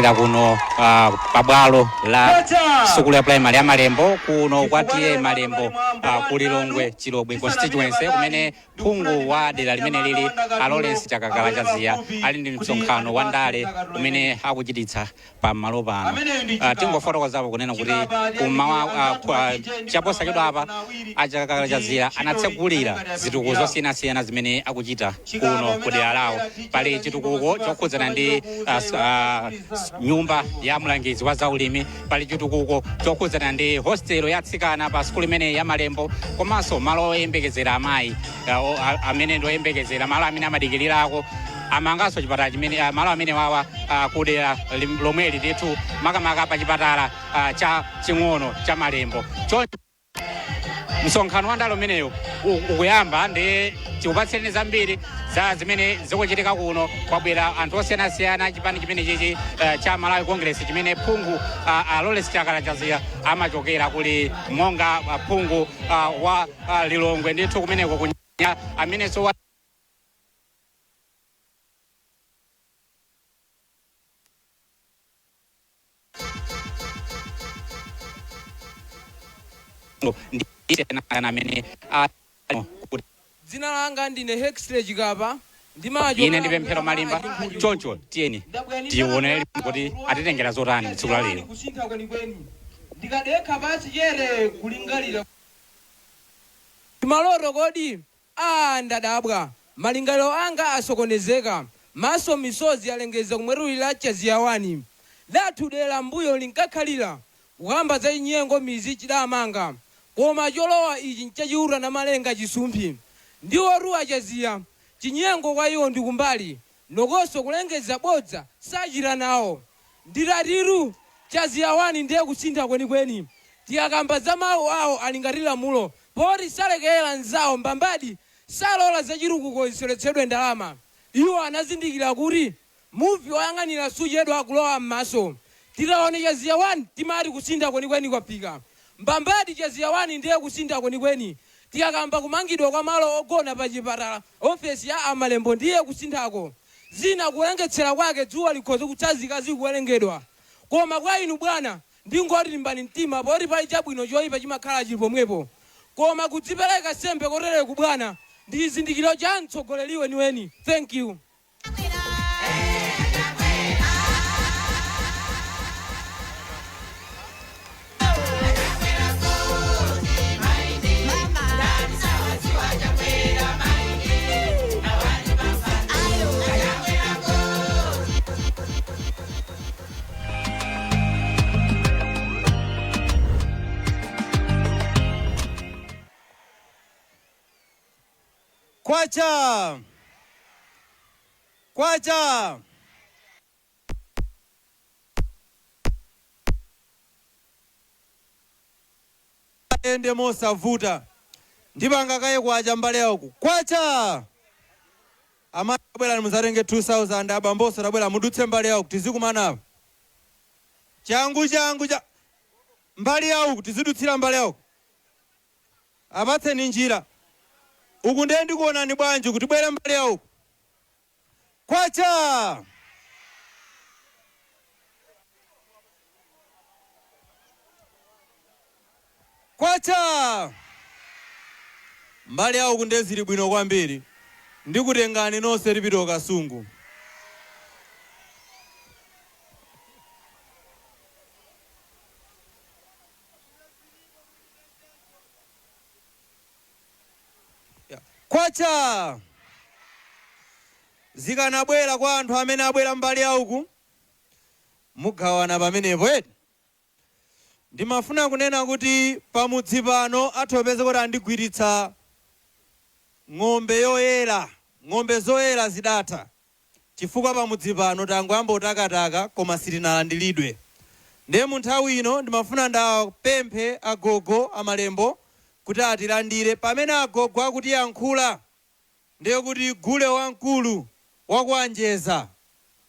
Kuchokera kuno pabwalo la sukulu ya primary ya Malembo kuno kwa TA Malembo, ku Lilongwe Chilobwe constituency, kumene phungu wa dera limene lili a Lawrence Chakakala Chaziya ali ndi msonkhano wa ndale umene akuchititsa pamalo pano. Tingofotokozapo kunena kuti kumawa chaposachedwa apa a Chakakala Chaziya anatsegulira zitukuko zosiyanasiyana zimene akuchita kuno ku dera lawo. Pali chitukuko chokhudzana ndi nyumba ya mlangizi wa zaulimi, pali chitukuko chokhudzana ndi hostel ya atsikana pa sukulu imene ya Malembo, komanso malo oyembekezera amayi amene ndi oyembekezera, malo amene amadikirirako. Amanganso chipatala chimene malo amene wawa kudera lomweli ndithu, makamaka pa chipatala cha ching'ono cha Malembo. Choncho msonkhano wa ndale umeneyo ukuyamba ndi tikupatsireni zambiri za zimene zikuchitika kuno. Kwabwera anthu osiyanasiyana, chipani chimene chichi cha Malawi Congress chimene phungu a Lawrence Chakala Chaziya amachokera, kuli monga phungu wa Lilongwe ndithu kumeneko kunya amenenso wa ndi amene kuti Dzina langa ndine Hexley Chikapa. Ine ndi Pemphero Malimba. Choncho tiyeni tionere kuti atitengera zotani tsiku la lero. Kusintha kwenikweni, ndikadekha pasi chere kulingalira maloto kodi a ndadabwa, malingaliro anga asokonezeka, maso misozi alengeza kumwetulira. Chaziyawani lathu dera mbuyo linkakhalira kukamba za chinyengo, mizi chidamanga, koma cholowa ichi nchachiuta na malenga chisumphi ndiwo ruwa Chaziya. Chinyengo kwa iwo ndi kumbali nokonso kulengeza bodza sachita nawo. Nditatiru Chaziyawani ndiye kusintha kwenikweni. Tikakamba za mawu awo alingati lamulo, poti salekera nzawo mbambadi, salola zachitukuko zisoletsedwe ndalama. Iwo anazindikira kuti muvi woyang'anira suchedwa kulowa m'maso. Titaone Chaziyawani timati kusintha kwenikweni kwafika mbambadi. Chaziyawani ndiye kusintha kwenikweni. Tikakamba kumangidwa kwa malo ogona pa chipatala, ofesi ya Amalembo, ndiye kusinthako. Zina kuwerengetsera kwake dzuwa likhoza kutsazika zikuwerengedwa, koma kwa inu bwana ndingoti limbani mtima, poti pali chabwino choyipa chimakhala chili pomwepo. Koma kudzipereka sembe kotereku bwana ndi chizindikiro cha mtsogoleri weniweni. Thank you. Kwacha! Kwacha! Ende mosavuta, ndipanga kaye kwacha mbale yauku. Kwacha! Amayi abwera muzatenge 2000, abamboso tabwera mudutse mbale yauku, tizikumana apa. Changu changu cha mbali yauku, tizidutsira mbali yauku. Apatseni njira. Uku ndiye ndikuonani bwanji kuti bwere mbali yauku. Kwacha! Kwacha! Mbali yauku ndiye zili bwino kwambiri. Ndikutengani nonse tipita Kasungu. Kwacha! Zikanabwera kwa anthu amene abwera mbali yauku, mugawana pamenepo eti. Ndimafuna kunena kuti pamudzi pano athu apeze kuti andigwiritsa ng'ombe yoyera. Ng'ombe zoyera zidatha chifukwa pamudzi pano tangoyamba utakataka koma sitinalandiridwe. Ndiye mu nthawi ino ndimafuna ndapemphe agogo Amalembo kuti atilandire. Pamene agogo akutiyankhula, ndiye kuti gule wamkulu wakuanjeza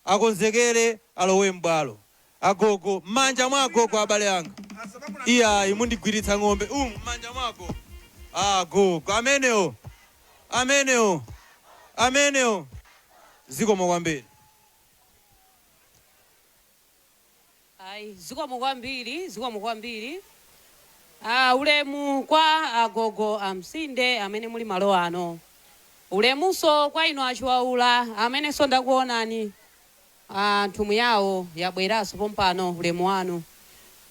akonzekere alowe m'bwalo. Agogo, m'manja mwa agogo, abale anga. Iyayi, mundigwiritsa ng'ombe umu, m'manja mwa agogo. Agogo amenewo, amenewo, amenewo. Zikomo kwambiri. Ayi, zikomo kwambiri, zikomo kwambiri. Ah, ulemu kwa agogo amsinde amene muli malo ano. Ulemunso kwa inu achiwaula amenenso ndakuonani. Ah, nthumwi yawo yabweranso pompano, ulemu wanu.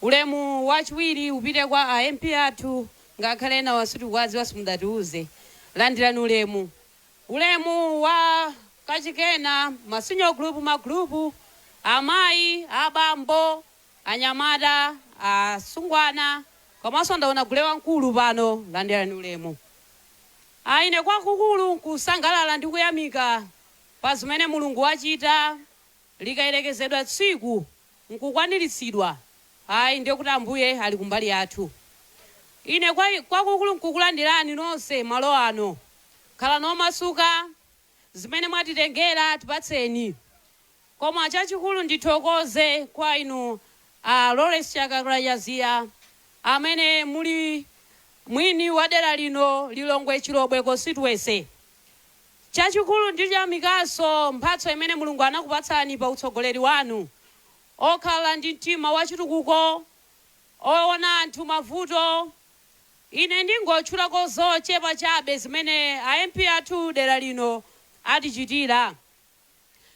Ulemu wachiwiri upite kwa a MP athu, ngakhale ena wasitikwazi wasimudatiuze. Landirani ulemu. Ulemu wa kachikena masinyo group, magrupu amayi, abambo, anyamata, asungwana, komanso ndaona gule wamkulu pano, landirani ulemu. Aine kwakukulu nkusangalala ndi kuyamika pa zimene Mulungu wachita. Likayerekezedwa tsiku nkukwaniritsidwa, ayi, ndiye kuti Ambuye ali kumbali yathu. Ine kwakukulu nkukulandirani nonse malo ano. Khala nomasuka, zimene mwatitengera tipatseni. Koma chachikulu ndithokoze kwa inu a Lawrence Chakwera Chaziya amene muli mwini wa dera lino, Lilongwe Chilobwe constituency. Chachikulu ndichamikanso mphatso imene Mulungu anakupatsani pa utsogoleri wanu, okhala ndi mtima wachitukuko, oona anthu mavuto. Ine ndingotchulako zochepa chabe zimene a MP athu dera lino atichitira.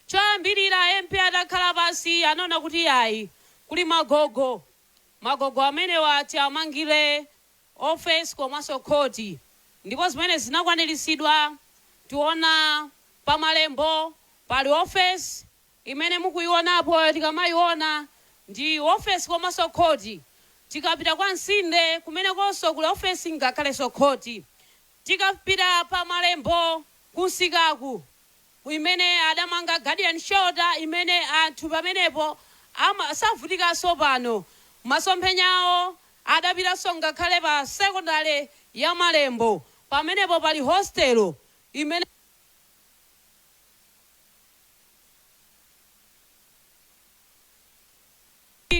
Choyambirira, MP atakhala pansi anaona kuti ayi, kuli magogo, magogo amenewa ati amangire ofesi komanso khoti, ndipo zimene zinakwaniritsidwa. Tiona pamalembo pali ofesi imene mukuyionapo, tikamayiona ndi ofesi komanso khoti. Tikapita kwa Nsinde kumenekonso kuli ofesi ngakhalenso khoti. Tikapita pa Malembo kunsikaku imene adamanga guardian shelter imene anthu pamenepo savutikanso pano. Masomphenyawo adapitanso ngakhale pa sekondale ya Malembo, pamenepo pali hostelo imene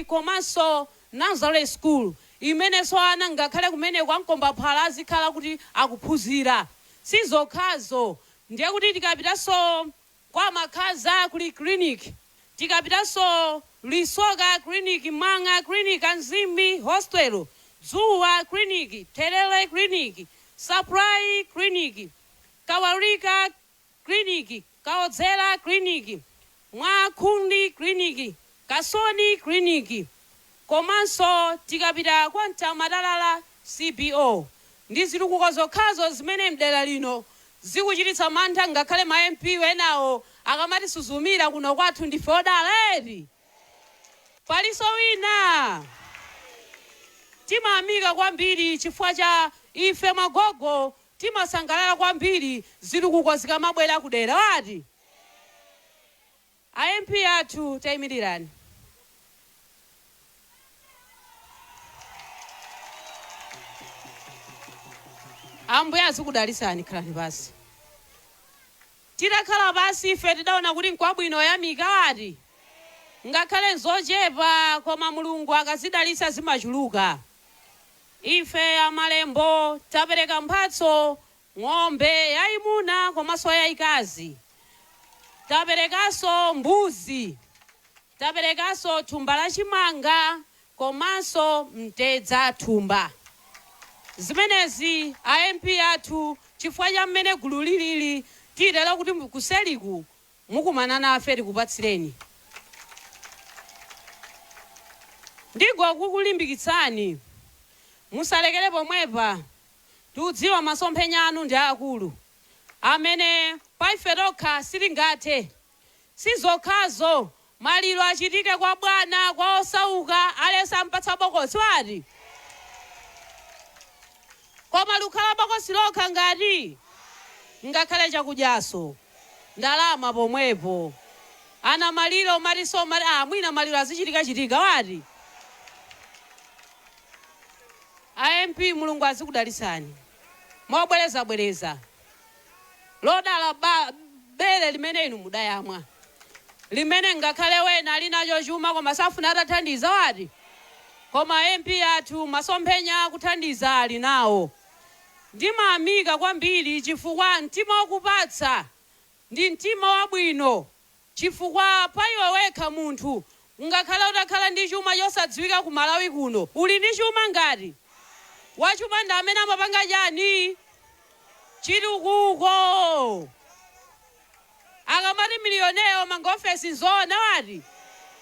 komanso Nazareth School imenenso ana ngakhale kumene kwa Mkombaphala azikhala kuti akuphunzira. Sizokhazo, ndiye kuti tikapitanso kwa Makhaza kuli clinic, tikapitanso Lisoka clinic, Manga clinic, Anzimbi hostel, Dzuwa clinic, Thelele clinic, Supply clinic, Kawalika clinic, Kaodzera clinic, Mwakhundi clinic, Kasoni clinic, komanso tikapita kwa Mtamatalala CBO. Ndi zitukuko zokhazo zimene mdera lino zikuchititsa mantha ngakhale ma MP enawo akamati suzumira kuno kwathu. Ndife odala eti, palinso wina. Timayamika kwambiri chifukwa cha ife magogo timasangalala kwambiri zitukuko zikamabwera kudera wati. A MP athu, tayimirirani. Ambuye azikudalisani. Khalani pasi. Titakhala pasi ife tidaona kuti nkwabwino yamika wati, ngakhale nzochepa, koma Mulungu akazidalisa zimachuluka. Ife Amalembo tapereka mphatso, ng'ombe yayimuna komanso yayikazi, taperekanso mbuzi, taperekanso thumba la chimanga komanso mtedza thumba. Zimenezi a MP athu, chifukwa cha mmene gulu lilili, tiyitera kuti kuseliku mukumana nafe tikupatsireni. Ndingokukulimbikitsani, musalekere pomwepa. Tikudziwa masomphenya anu ndi akulu amene pa ife tokha sitingathe. Sizokhazo, maliro achitike kwa bwana, kwa osauka alesa mpatsa bokosi wati, koma likhala bokosi lokha ngati ngakhale chakudyaso ndalama pomwepo. Ana maliro umatiso mati ah, mwina maliro azichitika-chitika wati. A MP, Mulungu azikudalisani mobwerezabwereza. Lodala bere limene inu mudayamwa, limene ngakhale wena ali nacho chuma koma safuna atathandiza wati, koma MP athu masomphenya akuthandiza ali nawo. Ndimayamika kwambiri chifukwa mtima wakupatsa ndi mtima wabwino, chifukwa pa iwe wekha munthu Ngakhale utakhala ndi chuma chosadziwika ku Malawi kuno, uli ndi chuma ngati wachuma ndi amene amapanga chani? Chitukuko. Akamati millionaire wamanga ofesi, nzoona wati?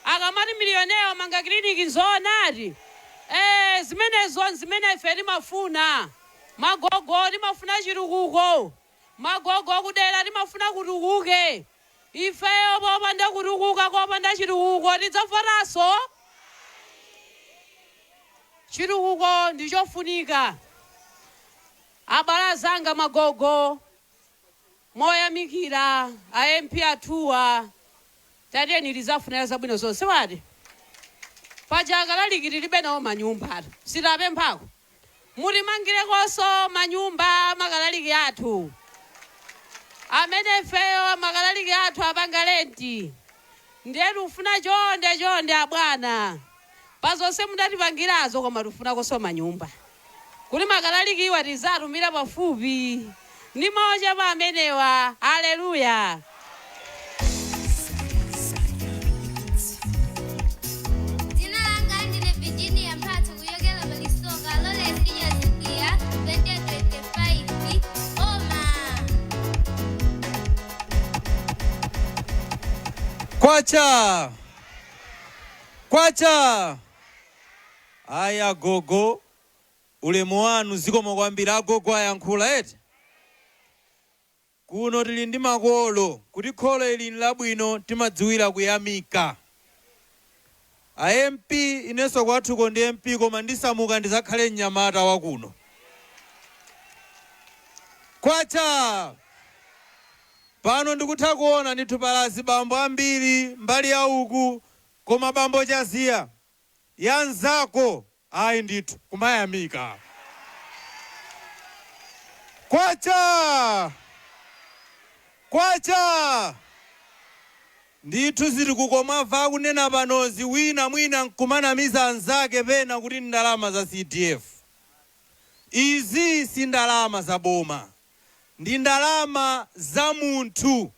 Akamati millionaire wamanga kiliniki, nzoona ati? Zimenezo zimene ife timafuna. Magogo, timafuna chitukuko. Magogo, kudera timafuna kutukuke. Ifeyo popanda kutukuka, kopanda chitukuko, tidzavotanso? Chitukuko ndichofunika. Abale zanga, magogo, moyamikira a MP athuwa, tatiyeni tizafunira zabwino zonse wati. Paja akalaliki tilibe nawo manyumba atu, sitapemphako. Mutimangirekonso manyumba makalaliki athu amene ifeyo makalaliki athu apanga rent. Ndiye tikufuna chonde chonde, abwana, pazonse mudatipangirazo, koma tikufunakonso manyumba kuti makalalikiwa tizatumira pafupi. Ndi maochepa amenewa. Aleluya. Dzina langa ndine Virginia Mphatso, kuyokera Malisoka. Lawrence Chaziya 2025 oma. Kwacha kwacha! Aya gogo, ulemu wanu, zikomo kwambiri. Agogo ayankhula eti. Kuno tili ndi makolo, kuti kholo ili labwino timadziwira kuyamika. A MP, inenso kwathuko ndi MP, koma ndisamuka ndizakhale mnyamata wakuno. Kwacha! Pano ndikutha kuona ndithu palazi bambo ambiri mbali ya uku, koma bambo Chaziya, yanzako ayi ndithu kumayamika. Kwacha kwacha! Ndithu zili kukomamva kunena panozi, wina mwina nkumanamiza anzake pena kuti ndalama za CDF. Izi si ndalama za boma, ndi ndalama za munthu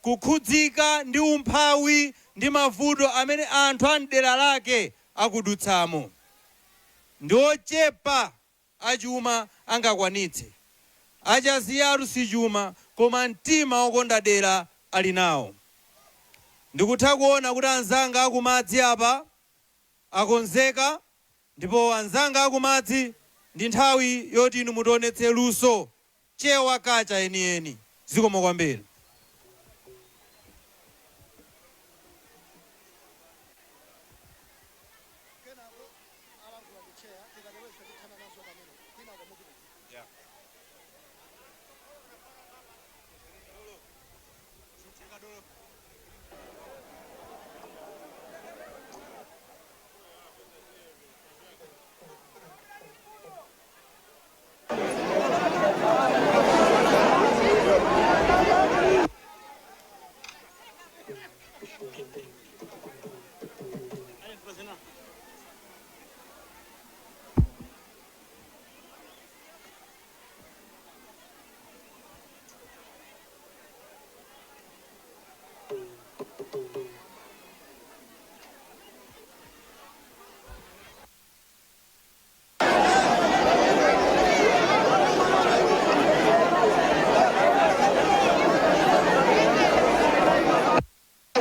kukhudzika ndi umphawi ndi mavuto amene anthu a mdera lake akudutsamo. Ndi ochepa achuma angakwanitse. Achaziyatu si chuma, koma mtima wokonda dera ali nawo. Ndikutha kuona kuti anzanga akumadzi apa akonzeka, ndipo anzanga akumadzi, ndi nthawi yoti inu mutionetse luso, Chewa kacha enieni. Zikomo kwambiri.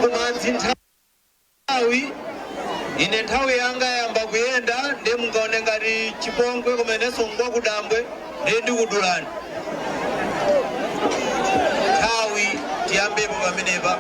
Kumadzi, nthawi ine, nthawi yanga yamba kuyenda, ndiye mungaone ngati chipongwe, kumenenso ngwakudambwe, ndiye ndikudulani nthawi. Tiyambepo pamenepa.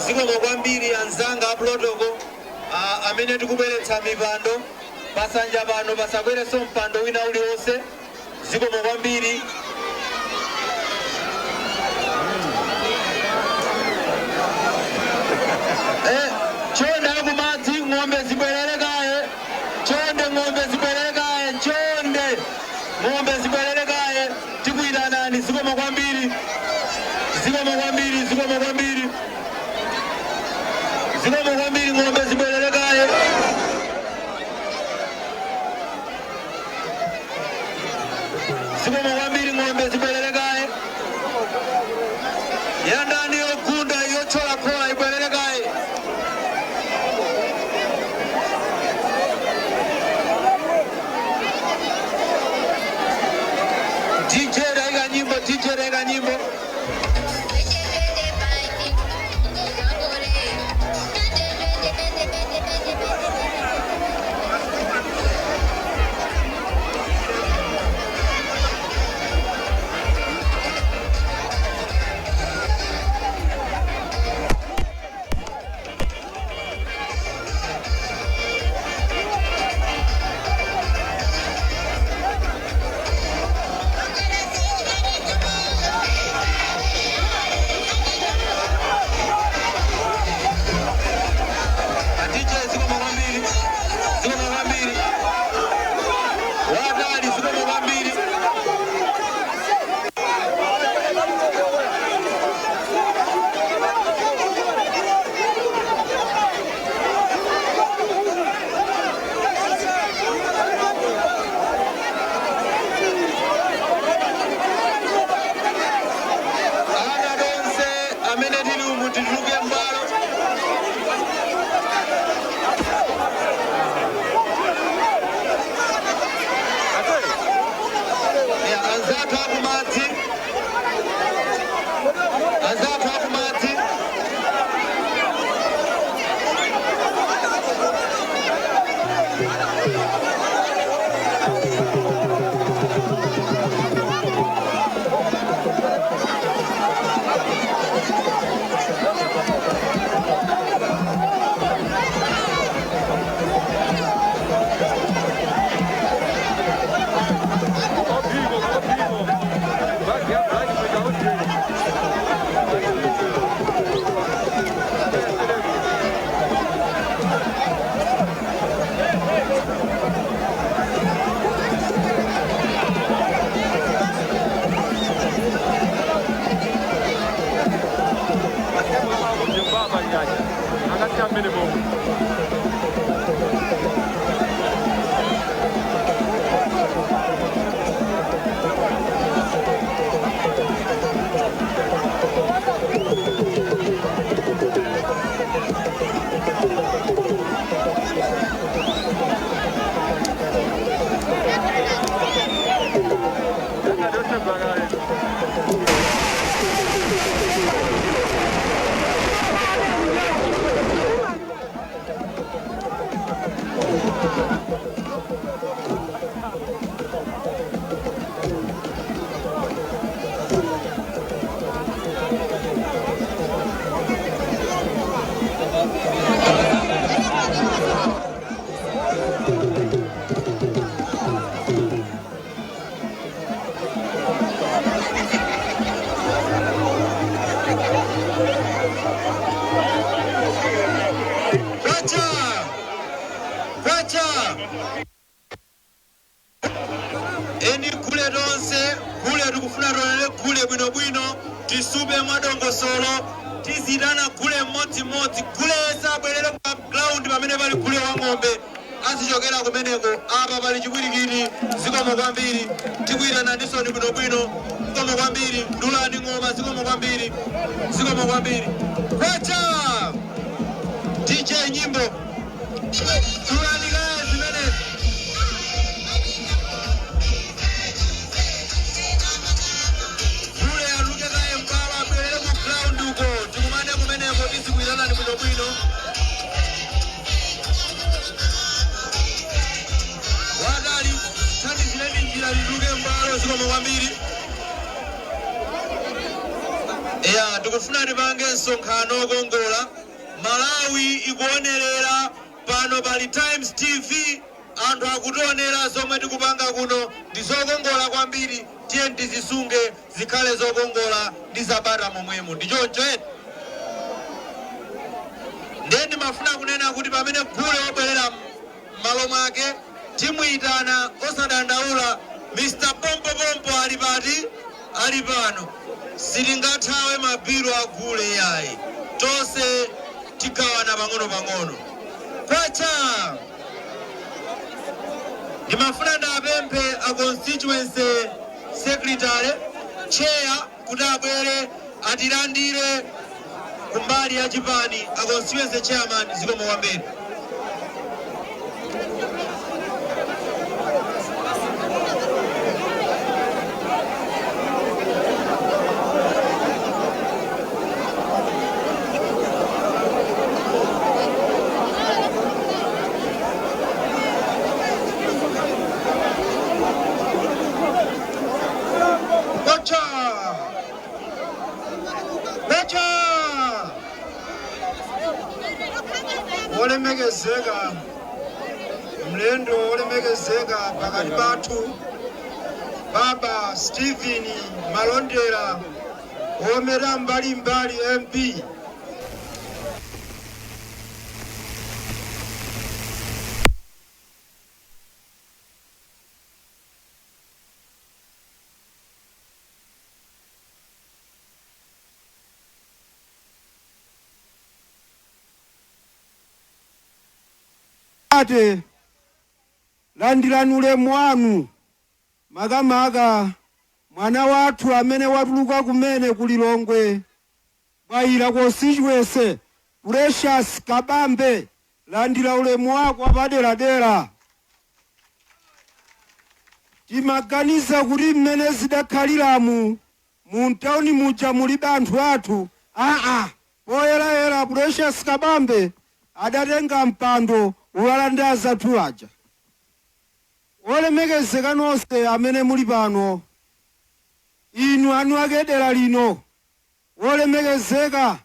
Zikomo kwambiri anzanga a protocol amene tikubweretsa mipando pasanja pano, pasabwerenso mpando wina uliwonse. Zikomo kwambiri. Chonde akumadzi, ng'ombe zibwerere kaye. Chonde, ng'ombe zibwerere kaye. Chonde, ng'ombe zibwerere kaye. Tikuyitanani. Zikomo kwambiri, zikomo kwambiri, zikomo kwambiri. Zikomo kwambiri, ng'ombe zibwererekaye. Yandani yogunda yochola khola ibwererekaye. DJ, daika nyimbo. DJ, daika nyimbo. DJ, zikomo kwambiri, zikomo kwambiri. Watali, zikomo kwambiri. Ana tonse amene tili umu tituluke mbalo. Ya, anzathu akumadzi, anzathu akumadzi. Kwacha! Kwacha! Eni gule tonse, gule tikufuna tonene gule bwinobwino, tisube mwadongosolo, tizitana gule mmodzimodzi, gule yense abwerere pa ground pamene pali gule wa ng'ombe azichokera kumeneko. Apa pali chipwirikiti. Zikomo kwambiri, tikuyitana ndisoni bwinobwino. Zikomo kwambiri, ndulani ng'oma. Zikomo kwambiri, zikomo kwambiri. Kwacha! DJ, nyimbo. Tulani kaya zimenezi. Gule aluke kaye mbala, abwerere ku ground uko, tikumane kumeneko, tizikwiranani bwinobwino. Watali, thandizireni njira lituluke mbalo. Zikomo kwambiri. Eya, tikufuna tipange msonkhano okongola. Malawi ikuonerera pano, pali Times TV, anthu akutionera. Zomwe tikupanga kuno ndi zokongola kwambiri. Tiye tizisunge zikhale zokongola ndi zabata momwemo, ndi choncho eti? Ndiye ndimafuna kunena kuti pamene gule wabwerera m'malo mwake, timuyitana osadandaula. Mr Pompopompo ali pati? Ali pano. Sitingathawe mabilu agule yayi, tonse tigawana pang'ono-pang'ono. Kwacha! Ndimafuna ndapemphe a constituency Secretary, Chair, kuti abwere atilandire kumbali ya chipani. A constituency chairman, zikomo kwambiri. Wacha! Wacha! Wolemekezeka mlendo, wolemekezeka pakati pathu, Baba Stephen Malondera, womera mbalimbali, MP. Ate landirani ulemu wanu, makamaka mwana wathu amene watuluka kumene kulilongwe Bwaila constituency, Precious Kabambe, landira ulemu wako wapaderadera. Timaganiza kuti mmene zidakhaliramu mu mtawuni muja mulibe anthu athu. Aa, poyerayera Precious Kabambe adatenga mpando uwalanda azathu aja. Olemekezeka nonse amene muli pano, inu anu ake dera lino, wolemekezeka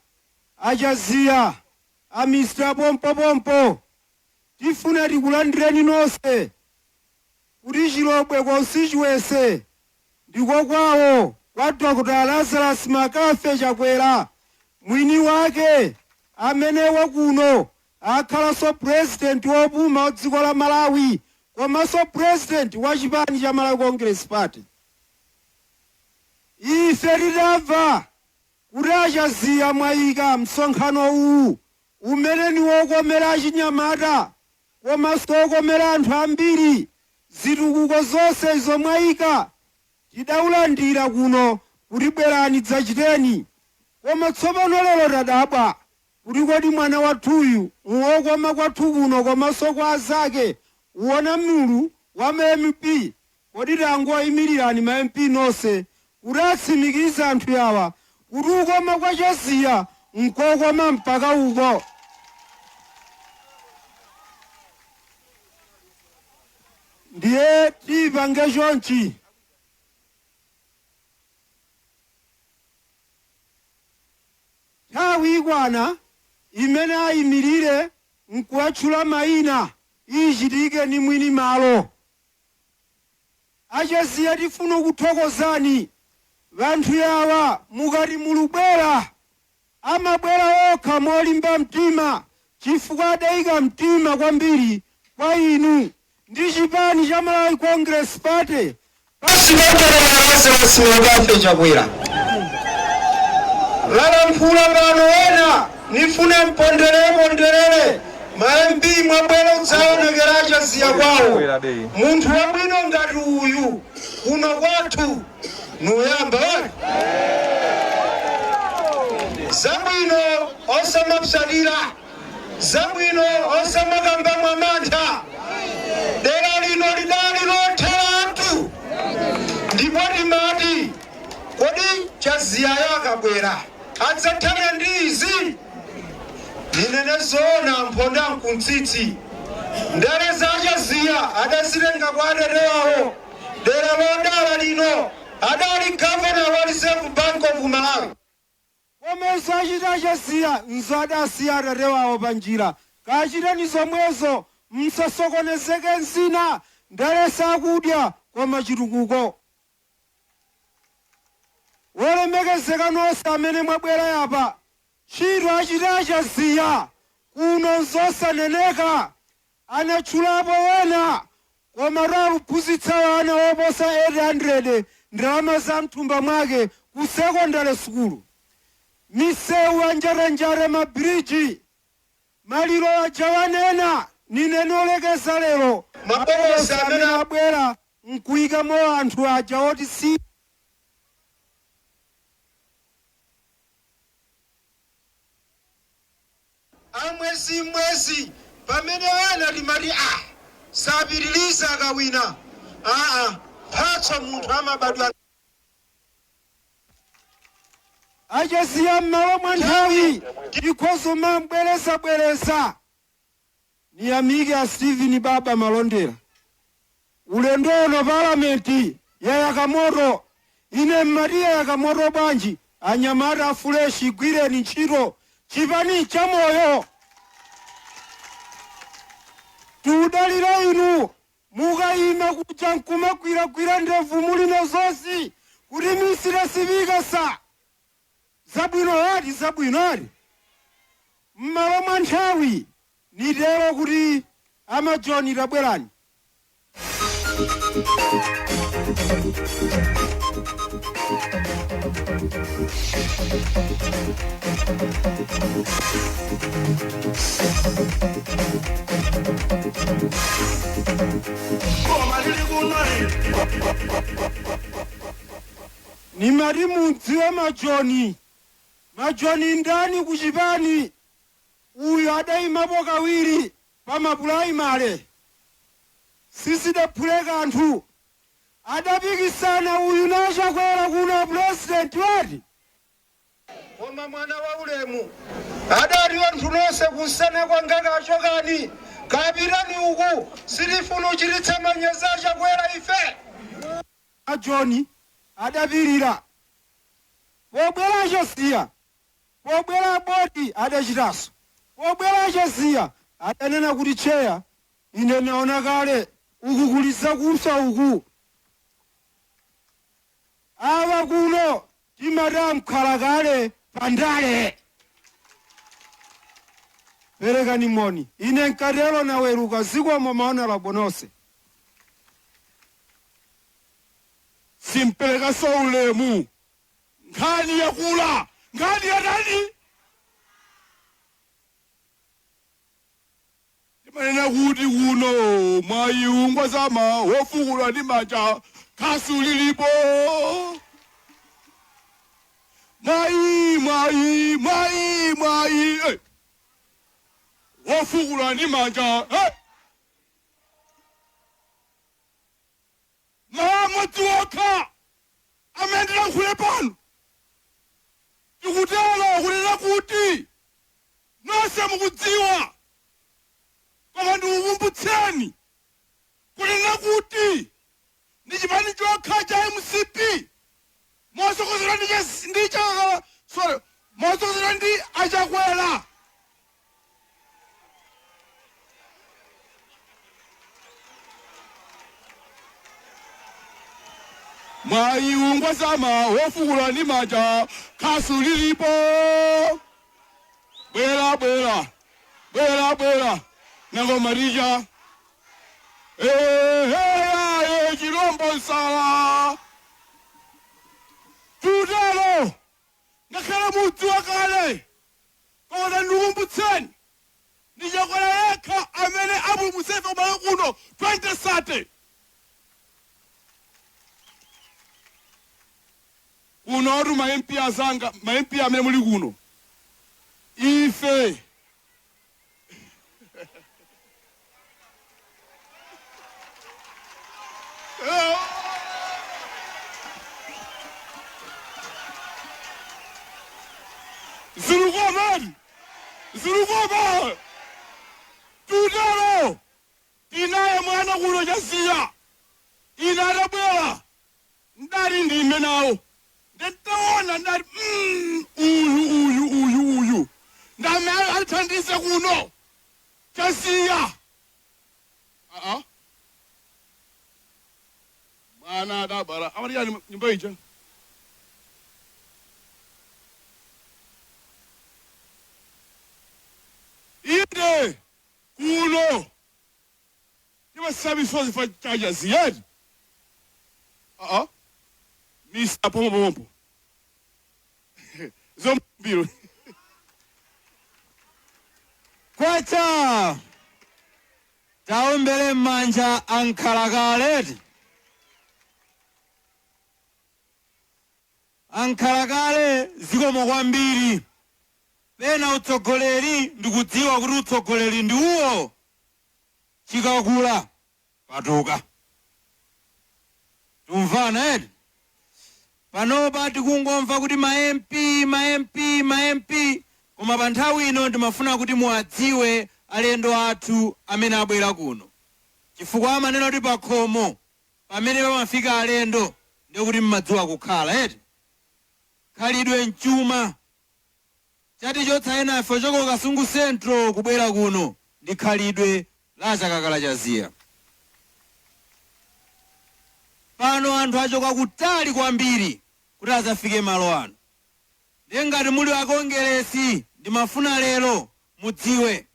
achaziya, a Mr Pompopompo, tifuna tikulandireni nonse kuti Chilobwe constituency ndiko kwawo kwa Dr Lazarus Makafe Chakwera, mwini wake amene wakuno akhalanso president wopuma wa dziko la Malawi komanso president wa chipani cha Malawi Congress Party. Ife titamva kuti achaziya mwayika msonkhano uwu umene ni wokomera achinyamata komanso wokomera anthu ambiri, zitukuko zonse izo mwayika, tidawulandira kuno kuti bwerani dzachiteni. Koma tsopano lero tadabwa kuti kodi mwana wathuyu wokoma kwathu kuno komanso kwa azake uwona mulu wa ma MP? Kodi tangoyimirirani ma MP nonse kuti atsimikize anthu yawa kuti ukoma kwa Chaziya nkokoma mpaka uko. Ndiye tipange chonchi. Nthawi ikwana imene ayimirire nkuwatchula mayina, ichitike ni mwini malo. Achaziya, tifuna kuthokozani. Vanthu yawa mukati mulubwera, amabwera okha molimba mtima chifukwa adayika mtima kwambiri kwa inu ndi chipani cha Malawi Congress Party. Lazarus Makafe Chakwera lalamphula pano. Ena nifune mponderere ponderere. Ma MP mwabwera udzaonekera achaziya kwawo. Munthu wabwino ngati uyu kuno kwathu nuyamba wati zabwino, osamapsalira zabwino, osamakamba mwamantha. Dera lino lidali lothera anthu, ndipo timati kodi Chaziyayo akabwera adzathana ndi izi? Ninene zoona, mphonda mkuntsitsi, ndale za Chaziya adazitenga kwa atete wawo. Dera lodala lino adali gavana wa Reserve Bank of Malawi. Komanso achita Chaziya nzo adasiya atate wawo pa njira. Kachiteni zomwezo, msasokonezeke nzina. Ndale sakudya koma chitukuko. Wolemekezeka nonse amene mwabwera yapa, ntchito achita Chaziya kuno nzosaneneka. Anatchulapo wena, koma takuphunzitsa wana oposa 800 ndalama za mthumba mwake ku sekondari sukulu, misewu anjarenjare, mabiriji, maliro aja wanena. Nine nolekeza lero Mabokosi amene abwera nkuyikamo anthu aja oti si Amwezi mwezi pamene ena timati a sapitiliza akawina, aa, mphatso munthu amabadwa. Achaziya, m'malo mwa nthawi tikhozo mambwerezabwereza. Niyamike a Stephen Baba Malondera. Ulendo uno palamenti yayaka moto. Ine mmati yayaka moto bwanji? Anyamata afuleshi, gwireni ntchito, chipani chamoyo tiudalira inu. Mukayima kuja nkumagwiragwira ndevu mulino zonse kuti misira sivika sa zabwino ati zabwino ati. M'malo mwa nthawi nitero kuti amajoni tabwerani. Nimati mudziwe majoni, majoni ndani kuchipani? Uyu adayimapo kawiri pa mapulaimale, sisidaphule kanthu. Adapikisana uyu nachakwera kuno purezidenti wati. Koma mwana wa ulemu adati anthu nonse kunsana kwanga kachokani, kapitani uku, sitifuna uchititsa manyazi achakwera ife. Ajoni adapirira. Pobwera achasiya, pobwera boti adachitanso, pobwera achasiya adanena kuti, "Cheya, ine naona kale uku kulisa kupsa uku." Awa kuno timati amkhala kale pandale. Perekani moni. Ine nkatero naweruka. Zikomo, maonera bononse. Simpereka ulemu. Nkhani yakula, nkhani yatani? Timanena kuti kuno mwayi ungwazama wofukulwa ndi manja, khasu lilipo. Mwayi, mwayi, mwayi, mwayi, eh. Wofukulwa ndi manja, eh. Mwa wokha amene ndilankhule pano, tikutero kunena kuti nonse mukudziwa, koma ndikukumbutseni kunena kuti ndi chipani chokha cha MCP mosokozera ndi ndi cha, sorry, mosokozera ndi achakwera. Mwayi ungwazama wofukula ndi manja, khasu lilipo. Bwera, bwera, bwera, bwera nango marija eheyaye chilombo nsala. Tutelo ngakhale mudziwa kale, koma ndikukumbutseni, ndi Chakwera yekha amene apulumutsefe kumalo kuno 2030 kunotu. Ma MP azanga, ma MP amene muli kuno, ife zilukoma, zilukoma. Tutelo tinaye mwana kuno chasiya. Ine atabwera ndali ndime nawo, nditaona ndati, uyu, uyu, uyu, uyu ndame alithandize kuno chasiya." Aa, mwana adabara amatiyani nyumba ija. Inde kuno timasabisozi fa chachaziyeti. Aa, Mr. Pomopompo zombiro. Kwacha! Taombere m'manja ankhalakale. Ankhalakale, zikomo kwambiri. Pena utsogoleri ndikudziwa kuti utsogoleri ndi uwo, chikakula patuka. Tumvana eti? Panopa tikungomva kuti ma MP, ma MP, ma MP, koma pa nthawi ino ndimafuna kuti muwadziwe alendo athu amene abwera kuno, chifukwa amanena kuti pakhomo pamene pamafika alendo ndiye kuti mmadziwa kukhala eti. Khalidwe mchuma chatichotsa enafe choka Kasungu Central kubwera kuno ndi khalidwe la Chakakala Chaziya. Pano anthu achoka kutali kwambiri kuti azafike malo ano. Ndiye ngati muli akongeresi, ndimafuna lero mudziwe,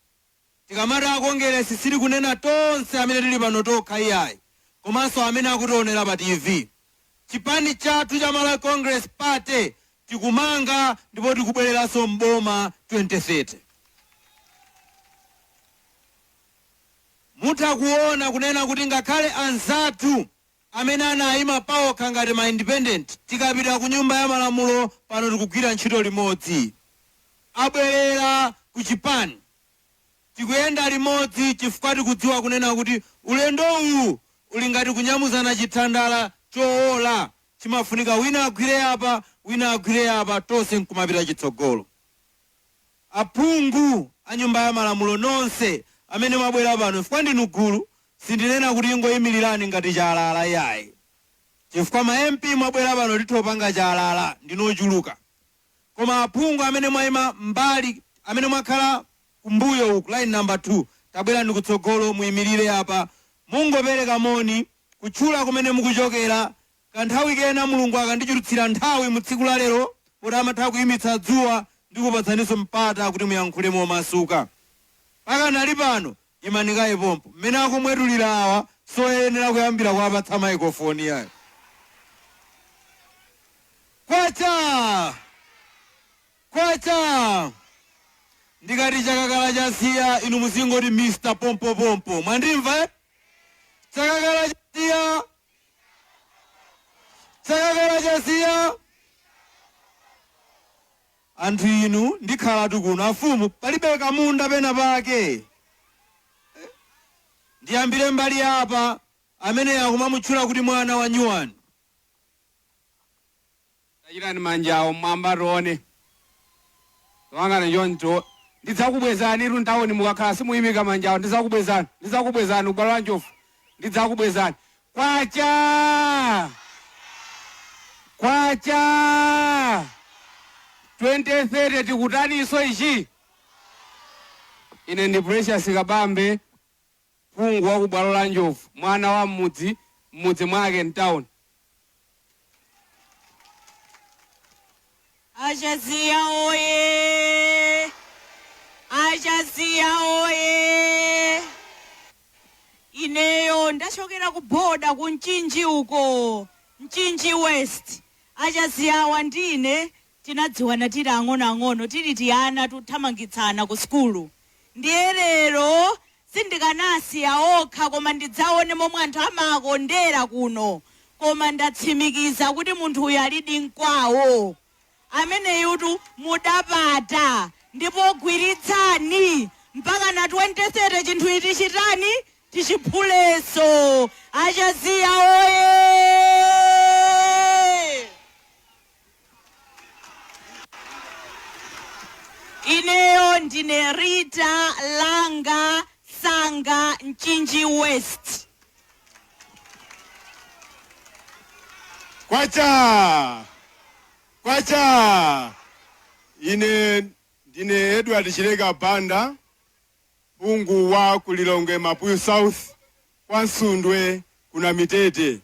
tikamati akongeresi sitikunena tonse amene tili pano tokha iyayi, komanso amene akutionera pa TV. Chipani chathu cha Malawi Congress Party tikumanga ndipo tikubwereranso mboma 2030. Mutha kuona kunena kuti ngakhale anzathu amene anayima paokha ngati ma independent, tikapita ku Nyumba ya Malamulo pano tikugwira ntchito limodzi. Abwerera ku chipani, tikuyenda limodzi, chifukwa tikudziwa kunena kuti ulendo uwu uli ngati kunyamuzana chithandala chowola, chimafunika wina agwire apa, wina agwire apa, tonse nkumapita chitsogolo. Aphungu a Nyumba ya Malamulo nonse amene mwabwera pano, chifukwa ndinu gulu, sindinena kuti ingoyimirirani ngati chalala yayi, chifukwa ma MP mwabwera pano tithopanga chalala, ndinochuluka. Koma aphungu amene mwayima mbali, amene mwakhala kumbuyo uku, line number 2, tabwera ndi kutsogolo muyimirire apa, mungopereka moni, kutchula kumene mukuchokera. Kanthawi kena Mulungu akandichulutsira nthawi mu tsiku la lero, poti amatha kuyimitsa dzuwa, ndikupatsaninso mpata kuti muyankhule momasuka. Pakanali pano imanikaye pompo mmene akumwetulira awa, soyenera kuyambira kuwapatsa microphone yayo. Kwacha kwacha! Ndikati Chakakala Chasiya, inu muzingoti Mr Pompopompo. Mwandimva eh? Chakakala Chasiya, Chakakala Chasiya! Anthu inu, ndikhalatu kuno afumu, palibe kamunda pena pake. Ndiyambire mbali apa, amene akumamutchula kuti mwana wa nyuwani. Tachitani manjawo mmwamba tione, towangana choncho. Ndidzakubwezani itu ntawuni mukakhala simuyimika manjawo. Ndidzakubwezani, ndidzakubwezani ubwalo wa njovu, ndidzakubwezani. Kwacha kwacha! 2030 tikutaniso ichi. Ine ndi Precious Kabambe, phungu wa kubwalo la njovu, mwana wa mmudzi, mmudzi mwake mtown. Achaziya oye! Achaziya oye! Ineyo ndachokera ku boda ku Mchinji uko, Mchinji West. Achaziyawa ndine tinadziwana tili ang'onoang'ono, tili tiyana tuthamangitsana ku sukulu. Ndiye lero sindikanasiya okha, koma ndidzaone momwe anthu amakondera kuno. Koma ndatsimikiza kuti munthu uyu alidi mkwawo ameneyutu mudapata, ndipo gwiritsani mpaka na 2030 chinthu ichi chitani, tichiphuleso. Achaziya oye! Ineyo ndine Rita Langa Sanga, Mchinji West. Kwacha kwacha! Ine ndine Edward Chileka Banda, phungu wa Kulilongwe Mapuyu South, kwa Nsundwe kuna Mitete.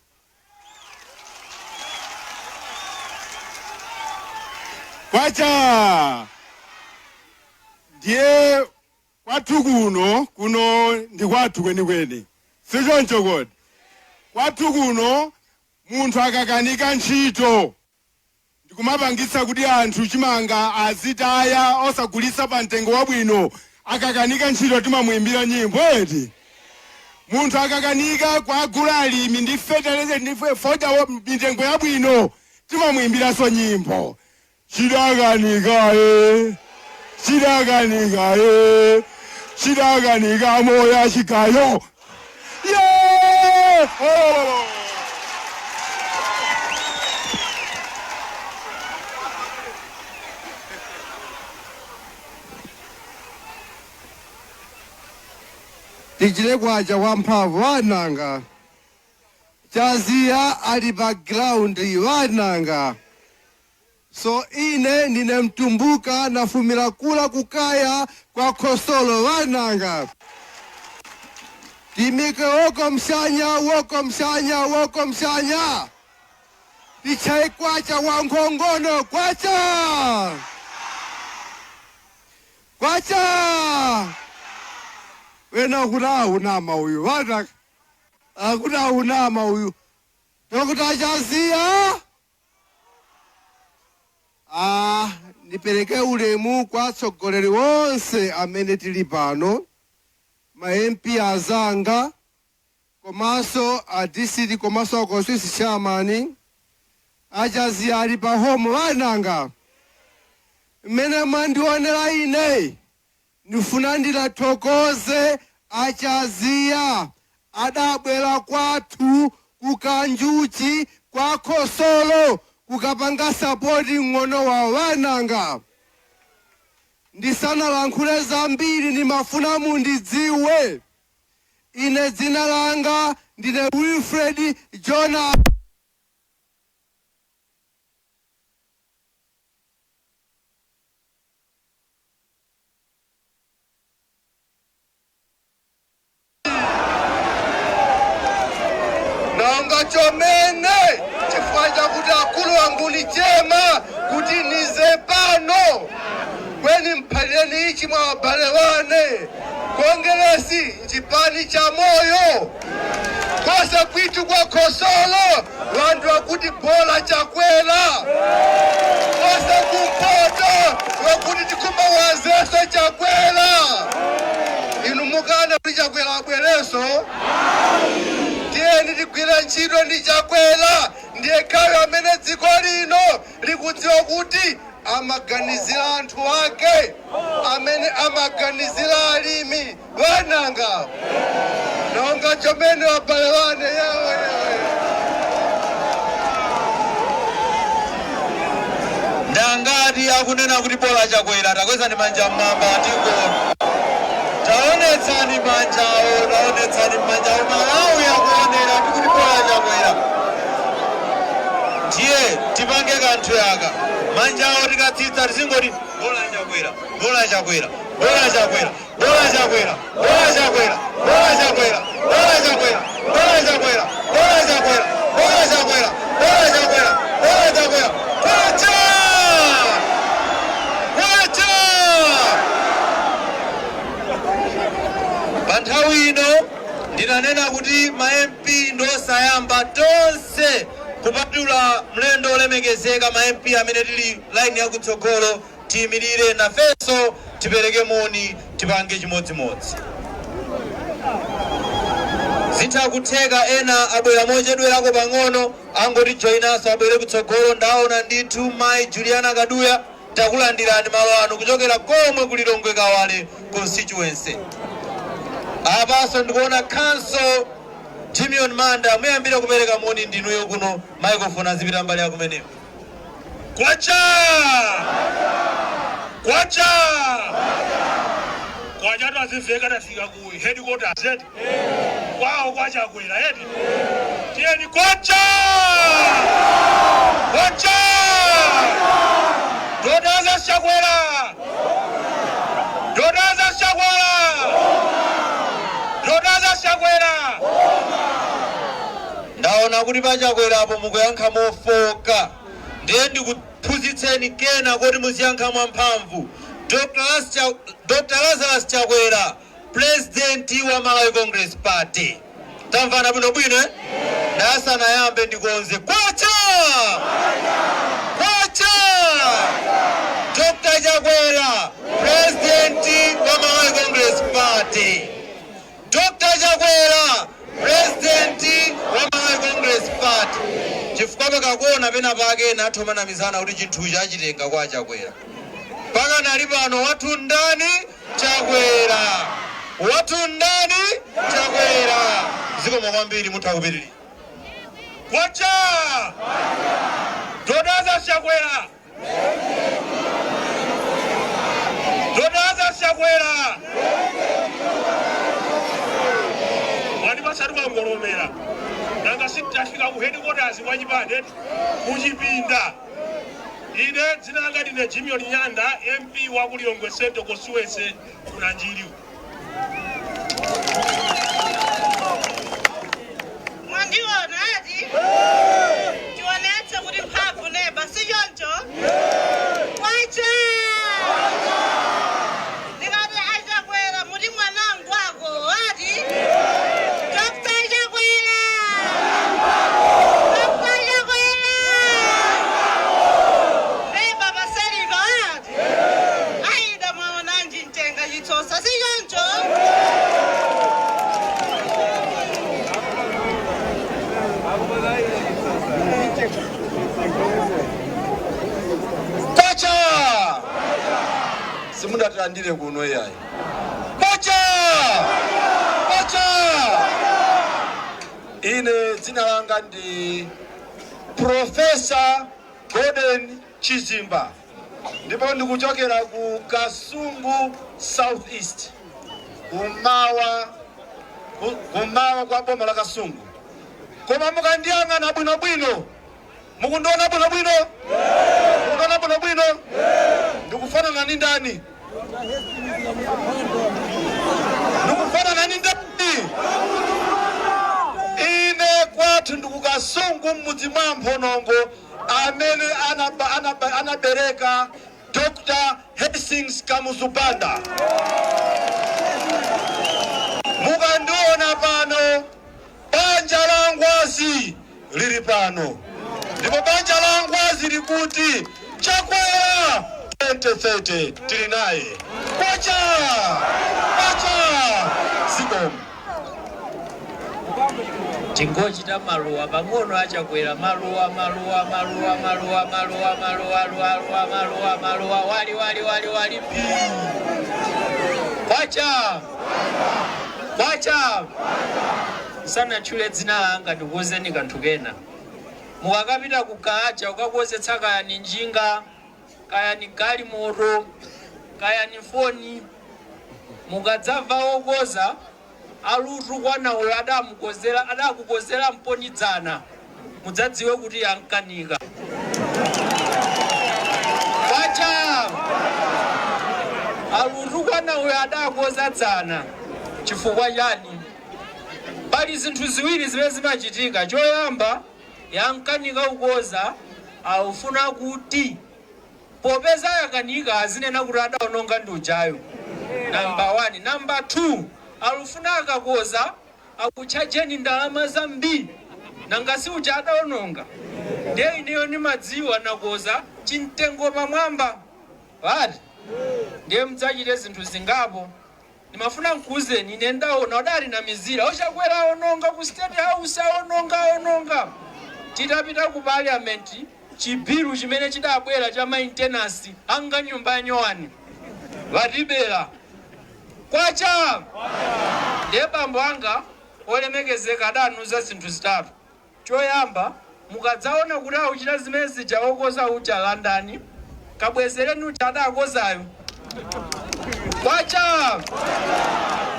Kwacha! Ndiye kwathu kuno, kuno ndi kwathu kwenikweni, sichoncho kodi? Kwathu kuno munthu akakanika ntchito ndikumapangitsa kuti anthu chimanga azitaya osagulitsa pa mtengo wabwino, akakanika ntchito timamuimbira nyimbo eti. Munthu akakanika kuagula alimi ndi fetereza ndi fodya mitengo yabwino, timamuimbiranso nyimbo. Chidakanikaye. Chidakanika ye, chidakanika moya chikayo. Yeah! Oh! Tichire kwacha wamphamvu wananga. Chaziya ali pa ground wananga. So ine ndine Mtumbuka, nafumira kula kukaya kwa khosolo wananga. Timike woko mshanya, woko mshanya, woko mshanya. Tichai kwacha wa nkhongono, kwacha kwacha. Wena kuti ahunama uyu vana, akuti ahunama uyu Dr. Chaziya. Ah, nipereke ulemu kwa atsogoleri wonse amene tili pano, ma MP azanga, komanso a district, komanso a constituency chairman. Achaziya ali pa home vananga. Mmene mwandionera ine, ndifuna ndilathokoze Achaziya adabwera kwathu kukanjuchi kwa khosolo kukapanga support ng'ono wa wananga. Ndisanalankhule zambiri, ndimafuna mundidziwe ine. Dzina langa ndine Wilfred Jona. Nanga chomene chifukwa chakuti akulu wangu ni chema kuti nize pano kweni mphalireni ichi mwa wabale wane. Kongeresi nchipani cha moyo kose kwitu kwa khosolo vantu vakuti bola Chakwera, kose kumpoto vakuti tikumba wazeso Chakwera. Inu mukana kuti Chakwera abwereso? Tiyeni tigwire ntchito ndi Chakwera. Ndiye khayo amene dziko lino likudziwa kuti amaganizira anthu ake, amene amaganizira alimi vananga. Nonga chomene wabale wane yewe yewe. Ndangati akunena kuti bola Chakwera? Takwezani manja mmamba tiko. Taonetsani manjawo, taonetsani manjawo. Malawi akuonera tikuti bola Chakwera. Tiye tipange kanthu yaka, manjawo tikatsitsa tizingoti bola Chakwera, bola Chakwera, bola Chakwera, bola Chakwera, bola Chakwera, bola Chakwera, bola Chakwera, bola Chakwera, bola Chakwera, bola Chakwera, bola Chakwera, bola Chakwera. Kwacha, kwacha! Pa nthawi ino ndinanena kuti ma MP ndosayamba tonse kupatula mlendo olemekezeka. Ma MP amene tili line yakutsogolo tiyimirire nafenso, tipereke moni, tipange chimodzimodzi. Zitha kutheka ena abwera mochedwerako pang'ono, angoti joinanso, abwere kutsogolo. Ndaona ndithu mayi Juliana Kaduya, takulandirani malo ano kuchokera komwe kulilongwe Kawale constituency. Apanso ndikuona counsel Timion Manda, muyambire kupereka moni ndinuyo kuno, microphone azipita mbali yakumeneko. Kwacha! Kwacha! Kwacha twaziveka, tafika ku headquarters eti kwawo kwachakwera eti. Tiyeni, kwacha! Kwacha! Dodaza Chakwera! Dodaza Chakwera! Dodaza Chakwera! Ndaona kuti pachakwerapo mukuyankha mofoka, ndiye ndikuphunzitseni kena kuti muziyankha mwamphamvu. Dr. Lazarus Chakwera, president wa Malawi Congress Party. Tamvana bwinobwino, eh? Ndasanayambe ndikonze. Kwacha! Kwacha! Dr. Chakwera, president wa Malawi Congress Party. Dr. Chakwera, president wa Malawi Congress Party. Chifukwa pakakuona pena pake nathomanamizana kuti chinthuchi achitenga kwa Chakwera. Pakanali pano wathu ndani? Chakwera. Wathu ndani? Chakwera. Zikomo kwambiri, mutha kupitirira. Kwacha! Dodaza Chakwera! Dodaza Chakwera! Wandi pasati kwangolomera. Nanga sitafika ku headquarters kwa chipande kuchipinda. Ine dzina langa ndine Jimion Nyanda, MP wa ku Lilongwe Central Constituency kunanjiri. Mwandiona ati tionetse kuti mphamvu neba sichoncho. Kwacha! Ndikati aChakwera muti mwanangu ako ati Dr. Chakwera, Dr. Chakwera neba paseliva ati aida mwaonanji mtenga chitsosa sichoncho. Kwacha! Simunatilandire kuno iyayi. Kwacha! Kwacha! Ine dzina langa ndi Profesa Gordon Chizimba ndipo ndikuchokera ku Kasungu South East, kumawa kwa boma la Kasungu. Koma mukandiyang'ana bwinobwino, mukundiona bwinobwino, mukundiona bwinobwino, ndikufanana ndi ndani? Ndikufanana ndi ndani? Ine kwathu ndikuKasungu, m'mudzi mwa Mphonongo, amene anabereka Dr. Hastings Kamuzu Banda. Mukandiona pano, banja la Ngwazi lili pano, ndipo banja la Ngwazi likuti Chakwera 2030 tili naye. Kwacha! Kwacha! Zikomo. Tingochita maluwa pang'ono aChakwera, maluwa, maluwa, maluwa, maluwa, maluwa, maluwa, luwa, maluwa, maluwa, wali, wali, wali, wali, pi. Kwacha! Kwacha! Sanatchule dzina langa, ndikuwuzeni kanthu kena. Mukakapita ku garaja ukakuwozetsa kaya ni njinga, kaya ni galimoto, kaya ni foni, mukadzamva wokoza alutu kwanawo adamukozera, adakukozera mponidzana, mudzadziwe kuti yankanika. Kwacha! Alutu kwanawo adakoza dzana. Chifukwa chani? Pali zinthu ziwiri zimene zimachitika. Choyamba, yankanika kukoza, aufuna kuti popeza yakanika azinena kuti adaononga ndi ujayo, namba 1. Namba 2, alufuna akakoza akutchajeni ndalama zambiri, nanga si uja adaononga. Ndiye ineyo nimadziwa nakoza chimtengo pamwamba vati. Ndiye mudzachite zinthu zingapo. Ndimafuna nkuuzeni, ine ndaona udali na mizira oChakwera aononga ku State House, aononga, aononga. Titapita ku Parliament, chibilu chimene chidabwera cha maintenance anga nyumba yanyowani vatibera. Kwacha! Ndiye bambo anga olemekezeka adanuza zinthu zitatu. Choyamba, mukadzaona kuti auchita zimene zija okoza uja, landani, kabwezereni uja adakozayo. Kwacha!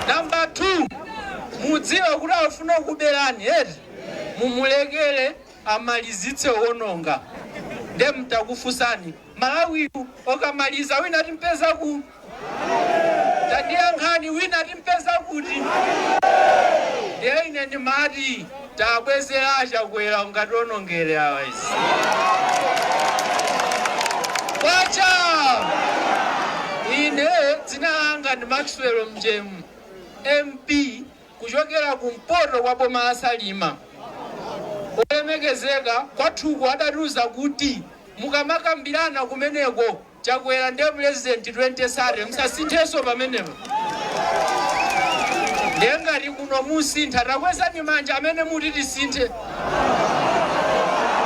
Namba 2, mudziwe kuti afuna kuberani eti, mumulekere amalizitse wononga. Ndiye mtakufunsani, Malawiyu okamaliza wina timpeza ku tadiyankhani, wina timpeza kuti? Ndiye ine ndimati tabwezera aChakwera ungationongere awa izi. Kwacha! Ine dzina langa ndi Maxwell Mjemu, MP kuchokera kumpoto kwa boma la Salima. Olemekezeka, kwathuku adatiuza kuti mukamakambirana kumeneko, Chakwera ndiye president 2030, musasinthenso pamenepo. Ndiye ngati kuno musintha, takwezani manja amene muti tisinthe.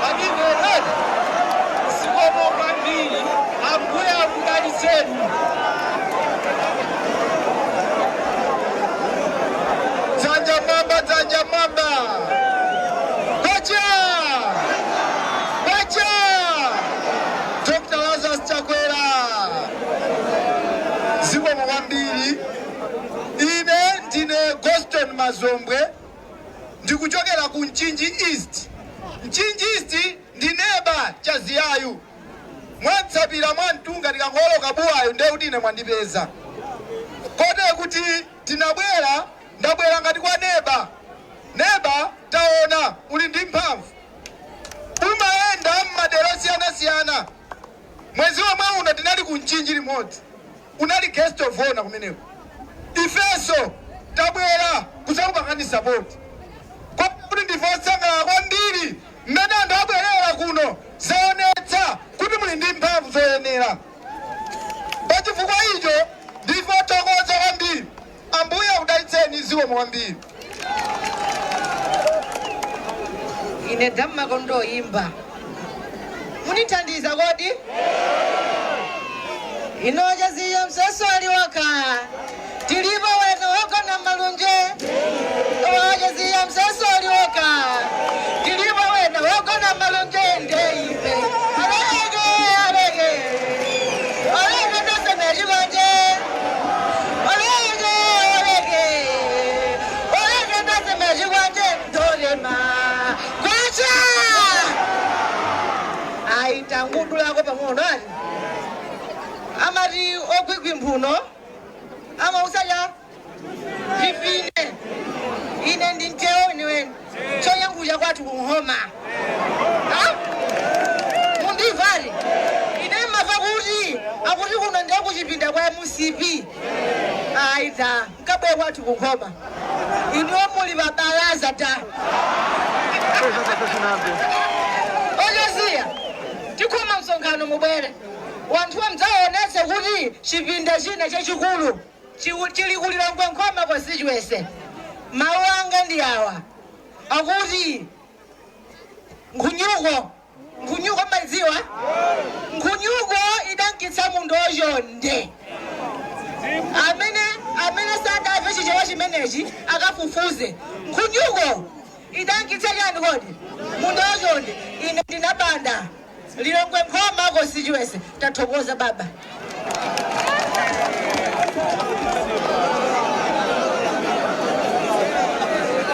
Palibe. Zikomo kwambiri. kwambiri, Ambuye akudalitseni. Dzanja mwamba, dzanja mwamba. Kwacha! Kwacha! Dr. Lazarus Chakwera. Zikomo kwambiri. Ine ndine Goston Mazombwe, ndikuchokera ku Mchinji East. Mchinji East ndi neba Chaziyayu. Mwatsapira mwamtunga tikangoloka buwayo, ndiye kuti ine mwandipeza. Kotero kuti tinabwera, ndabwera ngati kwa neba. Neba, taona uli ndi mphamvu, umayenda mmadera osiyanasiyana. Mwezi womwe uno tinali ku Mchinji limodzi, unali guest of honor kumeneko. Ifenso tabwera kudzakupangani support, kuti ndife osangalala kwambiri mmene anthu abwerera kuno. Zaonetsa kuti muli ndi mphamvu zoyenera. Pachifukwa icho ndife othokoza kwambiri. Ambuye akudalitseni. Zikomo kwambiri. Ine dammakondo imba, munithandiza kodi? Inochaziya msosoli waka tilipo weno wogona malunje. Ochaziya msosoli waka tilipo weno wogona malunje. Ndeipe aleke, aleke, aleke, ndasemechikonje. Aleke, aleke, aleke, ndasemechikonje. Ndolema kwacha aitangudulako pang'ono ati amati ogwigwi mphuno amausadya chifine. Ine ndi mtewo weniweni choyankhulira kwathu kunhoma. Mundimvati ine mmava kuti akuti kuno ndiye kuchipinda kwa MCP. Aita nkabwe kwathu kunkhoma, inuwo muli pabalaza ta. Ochaziya, tikhoma msonkhano, mubwere wanthuwa mdzaonetse kuti chipinda china chachikulu chili kulilongwe Nkhoma constituency. Mawu anga ndi awa akuti nkhunyuko, nkhunyuko mmadziwa, nkhunyuko idankitsa munthu ochonde. Amene sadamve chichewa chimenechi akafufuze. Nkhunyuko idankitsa chani kodi? Munthu ochonde. Ine ndinabanda Lilongwe Nkhoma constituency. Tathokoza baba.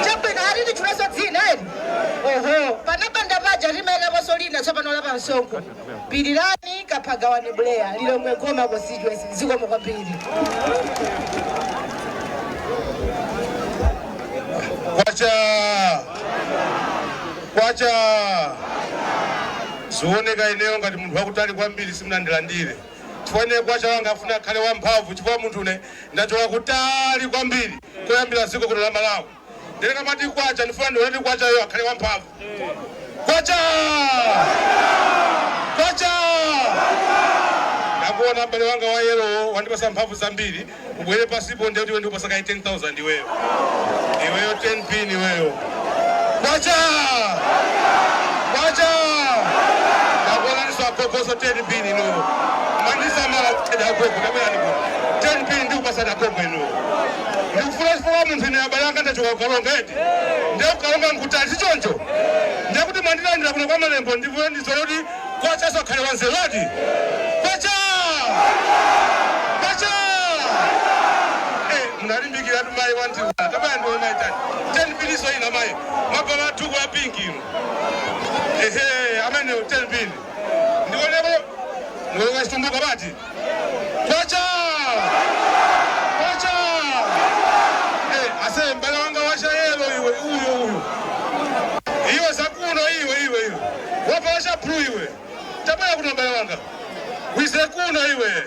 Chabwino, ati tichuleso dzina eri? Oho, panabanda paja timayikaponso lina tsopano la pamsonkho. Pirirani Kaphagawani Buleya, Lilongwe Nkhoma constituency. Zikomo kwambiri. Kwacha! Kwacha! Zioneka ineyo ngati munthu wakutali kwambiri, simunandilandire, chifukwa ine kwacha wanga afuna akhale wamphamvu, chifukwa munthu une ndachoka kutali kwambiri koyambira dziko kuno la Malawi. Ndikamati kwacha, ndifuna ndioneti kwachayo akhale wamphamvu. Kwacha! Kwacha! Ndakuona m'bale wanga wa yellow, wandipasa mphamvu zambiri. Ubwere pasipo, ndiye kuti iwe ndikupasa kai 10,000 iweyo, iweyo 10 pin iweyo. Kwacha! Kwacha! Ndakuona ndiso agogoso, 10 pin inuyo. Mandisamala agogo, ndabwera ndikuno 10 pin ndikupasa agogo inuyo. Ndikufuna chifukwa munthu ine abale anga ndachoka kukalonga eti, ndiye kukalonga nkutali, sichoncho? Ndiye kuti mwandilandira kuno kwa Malembo, ndivuye ndizole kuti kwachaso akhale wanzeru ati. Kwacha! Kwacha! Munalimbikira tu mayi wantiwa. Tabaya ndiwe mayi tani 10 piniso ina mayi mwavala thuku ya pink ino. Ehe, amene 10 pin ndioneko, ndioneka chitumbuka bati. Kwacha! Kwacha! Ase mbale wanga washa yellow iwe, uyo uyo iwe zakuno iwe, iwe iwe wavala cha blue iwe, tabaya kuno mbale wanga wize kuno iwe.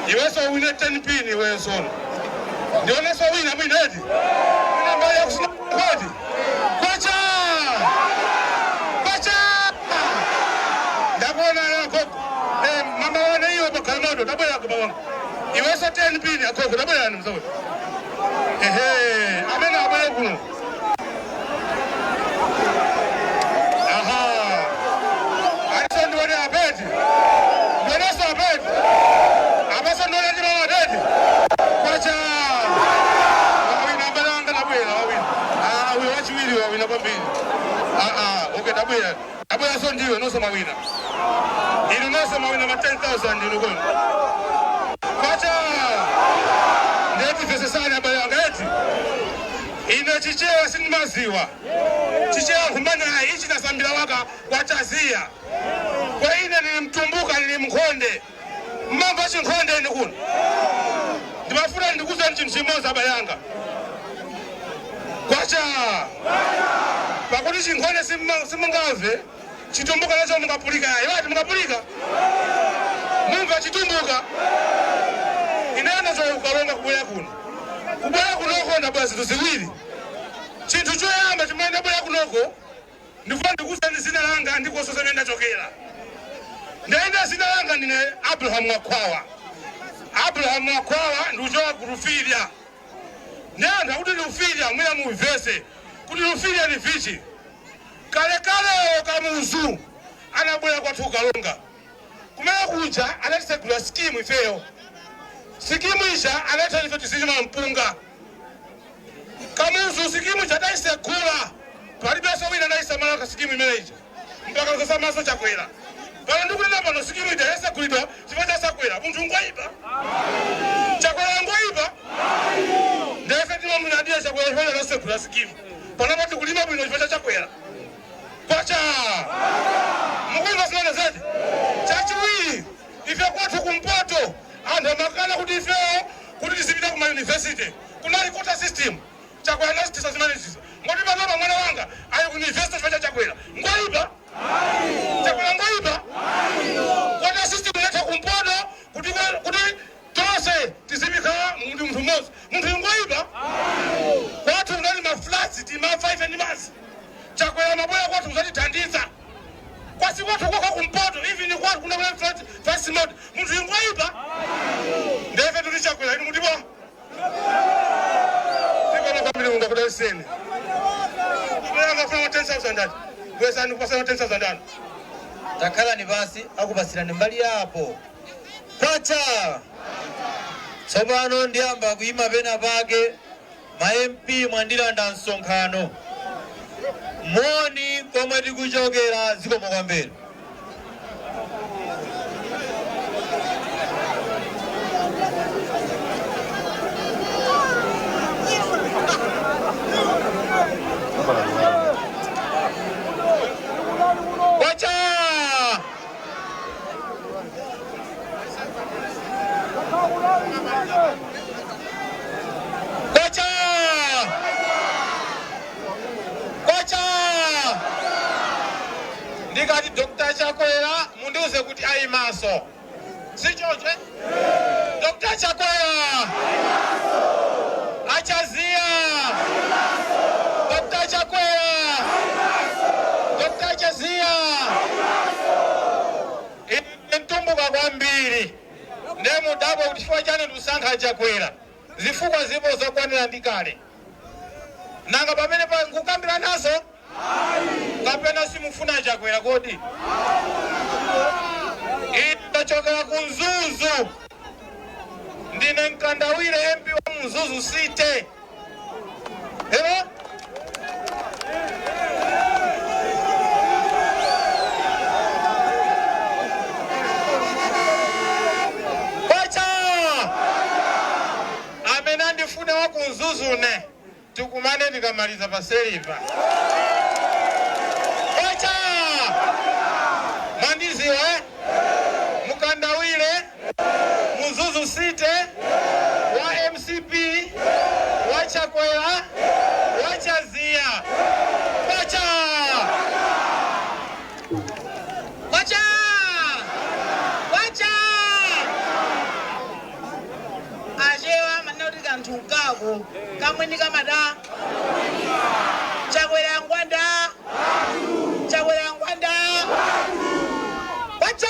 Iweso wine 10 pin iwe sono. Ndioneso wina mwina eti wina mbale yakusina kwati. Kwacha! Kwacha! Ndakuona agogo. Mama wane iwe pakhala tabwera baba wanga iweso 10 pin agogo, tabwera ni mzawe. Ehe, amene abwere kuno. Aha, aliso ndione apeti. Aa, okay, tabwera, tabwera. So ndiwe nonse mawina, inu nonse mawina ma 10,000 inu kono. Kwacha! Ndeti vesesani, abale anga, eti ine Chichewa sindimaziwa Chichewa, nkhumanya ichi nasambira waka kwachaziya. Kwa ine ndili Mtumbuka, ndili Mkhonde. Mmamva Chinkhonde ine kuno. Ndimafuna ndikuzani chinthu chimodzi, abale anga. Kwacha! Pakuti Chinkhonde simungave, Chitumbuka nacho mungapulika. Yayi, wati mungapulika, mumva Chitumbuka. Inena chokukalonga kubwera kuno, kubwera kunoko ndabwera zinthu ziwiri. Chinthu choyamba chimene ndabwera kunoko, ndifuna ndikuzani zina langa ndikonso zimene ndachokera. Ndaenda, zina langa ndine Abraham Mwakhwawa. Abraham Mwakhwawa, ndikuchoka ku Lufilya. Ndi anthu akuti Lufilya, mwina mumvese kuti Lufilya ni vichi. Kalekaleyo Kamuzu anabwera kwathu Kukalonga kumene kuja, anatisegula scheme ifeyo. Scheme ija anatha ife tizilima mpunga. Kamuzu scheme ija adaisegula, palibenso wina anayisamala ka scheme imene ija mpaka kusamaso Chakwera. Pano ndikunena pano, scheme ija yasegulidwa chifukwa cha Chakwera. Munthu ngoyipa, Chakwera ngoyipa. Ndefe timamunadiya Chakwera chifukwa anasegula scheme. Panopo tikulima bwino chifukwa cha Chakwera. Kwacha! Mukumva zimene zedi? Chachiwiri, ife kwathu kumpoto anthu amakana kuti ifeyo kuti tizipita kuma university, kunali quota system. Chakwera anazitisa zimene zizo, ngoti panopa mwana wanga ali ku university chifukwa cha Chakwera. Ngoyipa Chakwera? Ngoyipa? Quota system inatha kumpoto kuti tonse tizipikhala munthu mmodzi. Munthu ngoyipa? Kwathu kunali ma floods, timafa ife ndi madzi. Chakwera mabwera kwathu kuzatithandiza kwasi kwathu kokha kumpoto, even kwathu kuna kuna floods mode. Munthu ngoyipa? Ndefe tuti Chakwera. Inu mutipo tikona kwambiri. Mungu akudaliseni. Abale, afuna 10,000 ati bwezani kupasana 10,000 anu. Takhalani pansi, akupasirani mbali yapo. Kwacha! Tsopano ndiyamba kuyima pena pake. Ma MP mwandilanda msonkhano. Moni komwe tikuchokera. Zikomo kwambiri. Kwacha! Kwacha! Kwacha! Ndikati Dr. Chakwera, mundiuze kuti ayimaso, si choncho? Dr. Chakwera, achaziya. Dr. Chakwera, Dr. Chaziya. Ine Mtumbuka kwambiri, ndiye mudabwa kuti chifukwa chani ndikusankha Chakwera. Zifukwa zipo zokwanira ndi kale. Nanga pamene pa nkukambira nazo, kapena simufuna Chakwera kodi? Ine ndachokera ku Mzuzu, ndine Mkandawire, MP wa Mzuzu City. Hello? Kwacha! Amene andifune wa ku Mzuzune, tikumane tikamaliza pa seliva. Kwacha! Mwandiziwa, eh? Mkandawire, Mzuzu City, wa MCP, wa Chakwera, wa Chaziya. Kwacha! Kwacha! Kwacha! Achewa manena kuti kanthu nkako kamwini kamada. Chakwera ngwanda, Chakwera ngwanda. Kwacha!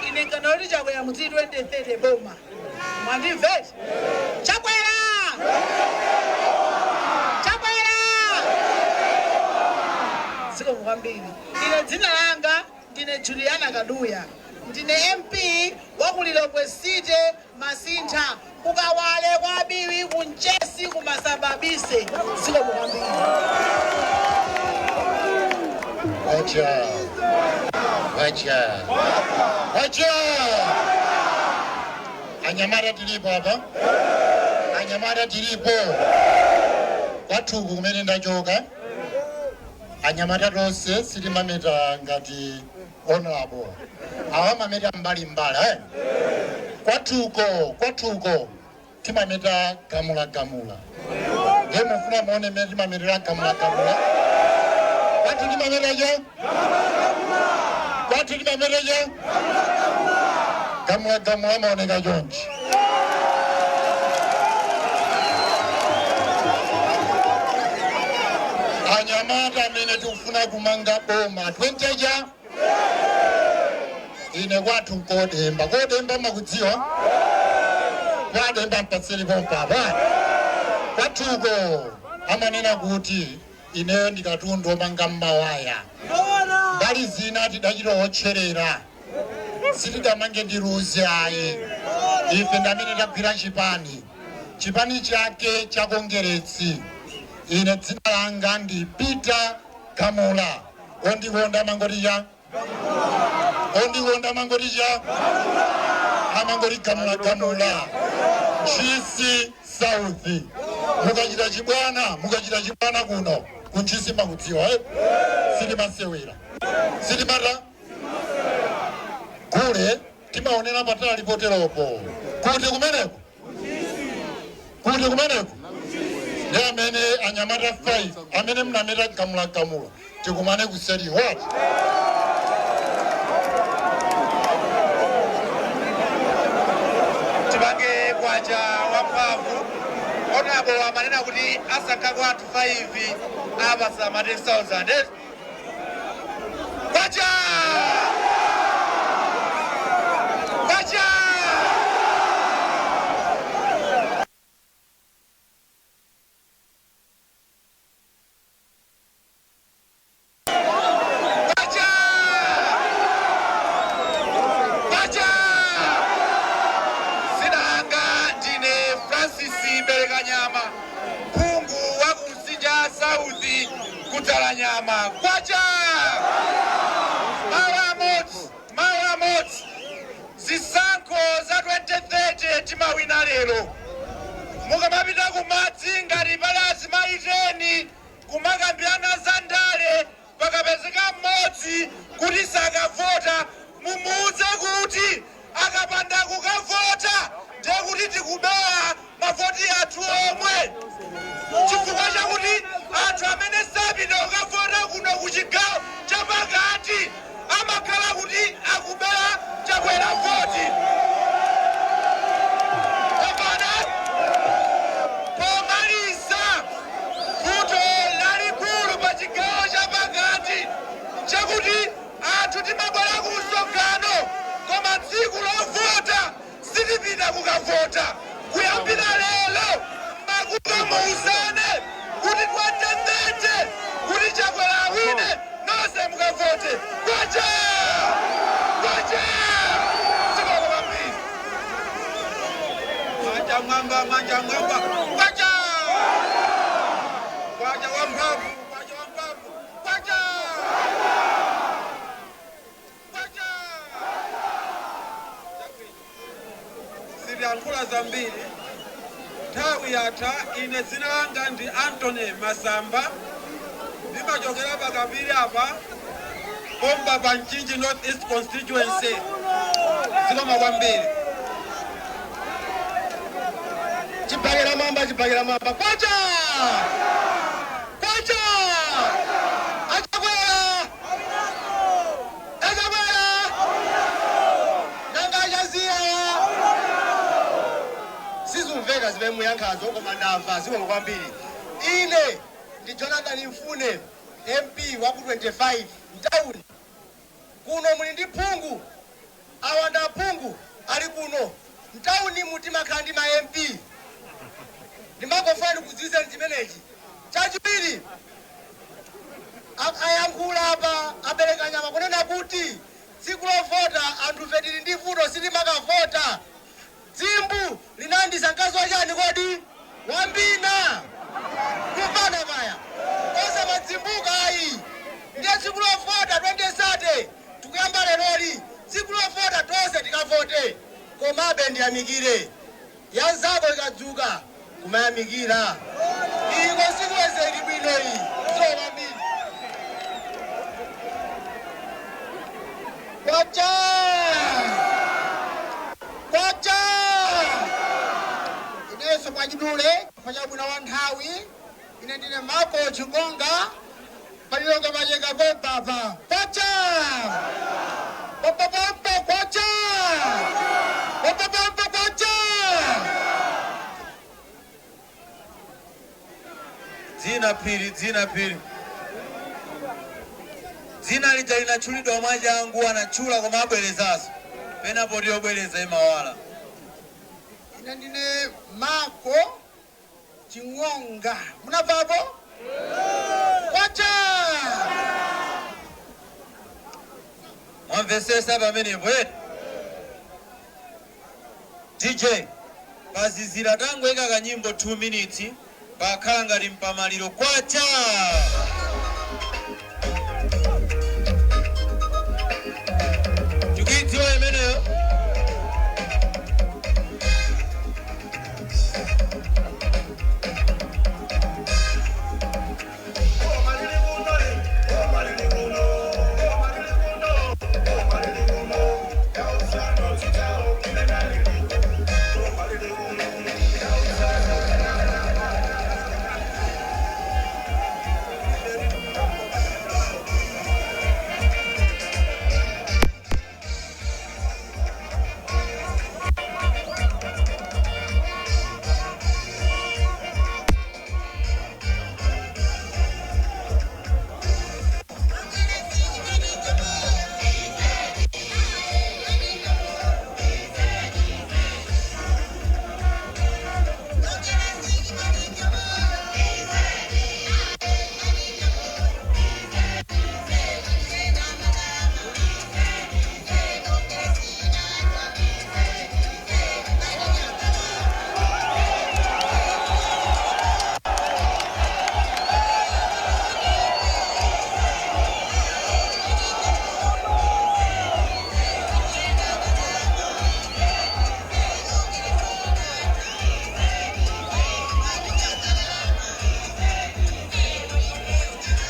Ine nkana kuti Chakwera mudzi 2030 boma. Mwandimveti? Chakwera! Chakwera! Zikomo kwambiri. Ine dzina langa ndine Juliana Kaduya, ndine MP wa ku Lilongwe City, Masintha, kukawale kwa Biwi, kunchesi. Sikumasababise. Zikomo kwambiri. Wacha. Wacha. Wacha. Anyamata, tilipo apa? Anyamata, tilipo? Kwathuku kumene ndachoka, anyamata tonse sitimameta ngati honorable awa, mameta mbalimbali, eh? Kwathuko timameta gamula gamula. Ndiye mufuna muone mmene timametera gamula gamula? Kwathu timameta cha kwathu timameta cha gamula gamula, maoneka chonchi. Anyamata amene tikufuna kumanga boma 20 cha ine, kwathu nkodemba. Kodemba makudziwa? Kwademba mpatsiri pompapa. Kwathuko amanena kuti ineyo ndikatundu omanga mmawaya. Mbali zina tidachita otcherera, sitidamange ndi luzi ayi. Ife ndamene tagwira chipani, chipani chake cha Kongeretsi. Ine dzina langa ndi Peter Gamula. Ondikonda amangoti cha, ondikonda amangoti cha, amangoti Gamula Gamula. Ntchisi South, mukachita chibwana, mukachita chibwana kuno kuNtchisi, makudziwa, eh? Sitimasewera, sitimata kule, timaonera patali poteropo. Kuti kumeneko, kuti kumeneko ndi amene anyamata 5 amene mnameta gamula gamula, tikumane kuseri wati. Tipange kwacha wamphamvu. Honorable amanena kuti asankhako anthu 5, apasa ma 10,000. Kwacha, kwacha! Kwacha, kwacha! Dzina langa ndine Francis Berekanyama, phungu wa kumsinja South, Kudzalanyama. Kwacha! Mawu amodzi, mawu amodzi. Zisankho za 2030 timawina lero. Mukamapita kumadzi, ngati pali azimayi 10 kumakambirana za ndale, pakapezeka mmodzi kuti sakavota, mumuuze kuti akapanda kukavota ndiye kuti tikubera mavoti athu omwe, chifukwa chakuti anthu amene sapita kukavota kuno kuchigawo chapakati amakhala kuti akubera Chakwera voti. Kapana pomaliza, vuto lalikulu pa chigawo chapakati chakuti anthu timabwera ku msonkhano, koma tsiku lovota sitipita kukavota. Kuyambira lero makukamuuzane kuti 2030 kuti Chakwera awine, nonse mukavote. Kwacha, kwacha! Zikomo kwambiri. Manja mwamba, manja mwamba! Kwacha, kwacha wamphamvu, kwacha wamphamvu, kwacha, kwacha! Sitiyankhula zambiri, nthawi yatha. Ine dzina langa ndi Antony Masamba, ndimachokera pakapiri apa pomba pa Mchinji North East constituency. Zikomo kwambiri. Chibakera mwamba, chibakera mwamba! Kwacha, kwacha! Achakwera, achakwera! Nanga achaziya? Sizumveka zimene muyankhazo, koma ndamva. Zikomo kwambiri. Ine ndi Jonathan Mfune, MP wa ku 25 mtawuni kuno. Muli ndi phungu, awa ndi aphungu ali kuno mtawuni. Mutimakhala ndi ma MP. Ndimangofuna ndikudziwitseni chimenechi. Chachiwiri, ayankhula apa abereka nyama kunena kuti tsiku lovota anthu tili ndi vuto, sitimakavota. Dzimbu linandisa mkazi wachani kodi? Wambina. Komabe ndiyamikire, yanzako ikadzuka kumayamikira. Iyi constituency ili bwino iyi. Zikomo kwambiri. Kwacha! Kwacha! Inenso mwachidule, chifukwa cha bwino wa nthawi, ine ndine Mako Chingonga, palilonga macheka pompapa. Kwacha! Pompapompa kwacha! Pompapompa kwacha! Dzina phiri, dzina phiri, dzina lija linatchulidwa mwachangu, anatchula koma abwerezanso penapo tiyobwereza imawala. Ine ndine Mako Chingonga, munabvapo? Kwacha! Mwamvesesa pamenepo eti? DJ pazizira, tangoyika kanyimbo 2 minutes, pakhala ngati mpamaliro. Kwacha! Tikuidziwa imeneyo?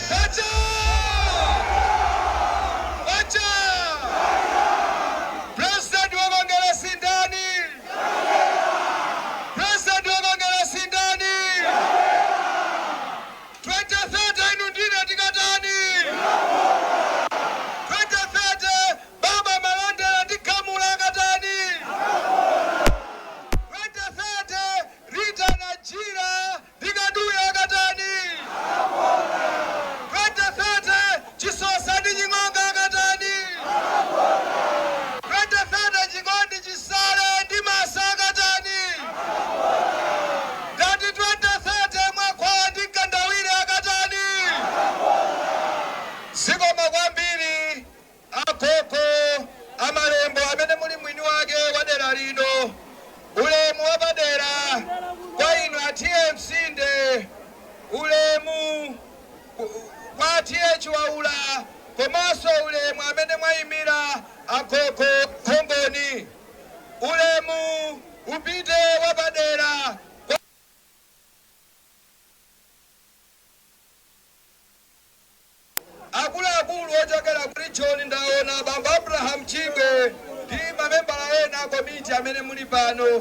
Kwacha! Kwacha! President wa Kongeresi ndani? President wa Kongeresi ndani? 2030 inu ndine tikatani? 2030 baba Malondera ndigamula akatani? 2030 Rita Najira ndikaduya akatani? 2030 Chisosa ndi Ching'onga akatani? 2030 Chikondi Chisale ndi Masa akatani? Ndati 2030 Mwakhwawa ndi Mkandawire akatani? Zikomo kwambiri, agogo amalembo amene muli mwini wake wa dera lino. Ulemu wapadera kwa inu a TMC nde ulemu kwa TH Waula, komanso ulemu amene mwayimira agogo Khongoni. Ulemu upite wapadera kwa akuluakulu ochokera ku region. Ndaona bambo Abraham Chibwe ndi mamembala ena a komiti amene muli pano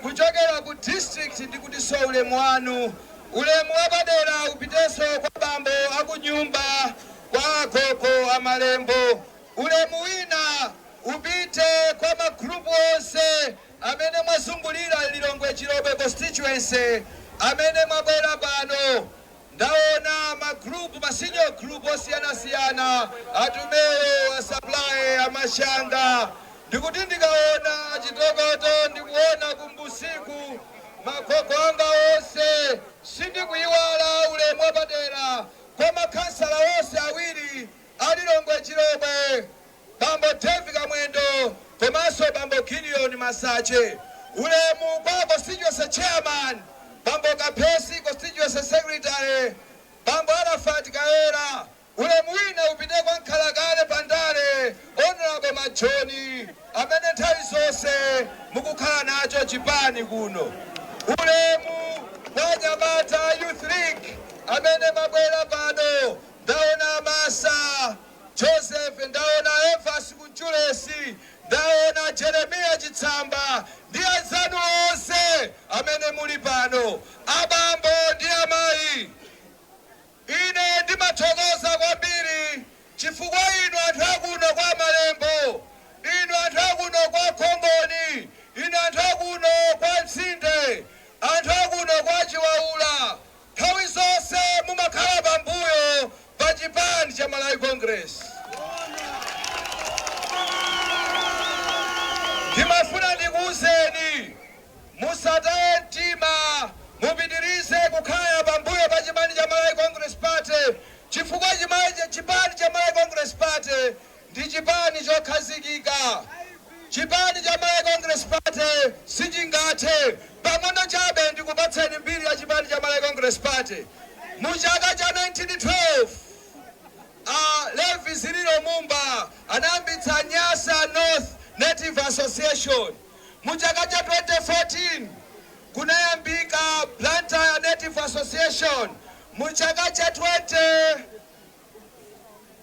kuchokera ku district, ndikutinso ulemu wanu. Ulemu wapadera upitenso kwa bambo akunyumba kwa agogo amalembo. Ulemu wina upite kwa magrupu onse amene mwazungulira Lilongwe Chilobwe constituency amene mwabwera pano. Ndaona magrupu, ma senior group osiyanasiyana, atumeyo, asaplaye, amashanga. Ndikuti ndikaona chitokoto, ndikuona kumbusiku magogo anga onse, sindikuyiwala. Ulemu wapadera kwa makhansala onse awiri alilongwe Chilobwe, bambo David Kamwendo komanso bambo Gideon Masache. Ulemu kwa constituency chairman bambo Kaphesi, constituency secretary bambo Arafat Kaera. Ulemu wina upite kwa nkhalakale pandale, Honorable Majoni, amene nthawi zonse. Ndikulandireni kuno. Ulemu kwa Nyamata Youth League amene mabwera pano. Ndaona Masa Joseph, ndaona Evas Kunchulesi, ndaona Jeremiya Chitsamba ndi anzanu onse amene muli pano, abambo ndi amayi. Ine ndimathokoza kwambiri chifukwa inu anthu akuno kwa Malembo, inu anthu akuno kwa Khomboni, inu anthu akuno kwa Mtsinde, anthu akuno kwa Chiwaula, nthawi zonse mumakhala pambuyo pa chipani cha Malawi Congress. Ndimafuna ndikuwuzeni, musataye mtima, mupitirize kukhala pambuyo pa chipani cha Malawi Congress Party, chifukwa chipani cha Malawi Congress Party ndi chipani chokhazikika. Chipani cha Malawi Congress Party sichingathe. Pang'ono chabe ndikupatseni mbiri ya chipani cha Malawi Congress Party. Mu chaka cha 1912, a Levi Zililo Mumba anayambitsa Nyasa North Native Association. Mu chaka cha 2014 kunayambika Blantyre Native Association. Mu chaka cha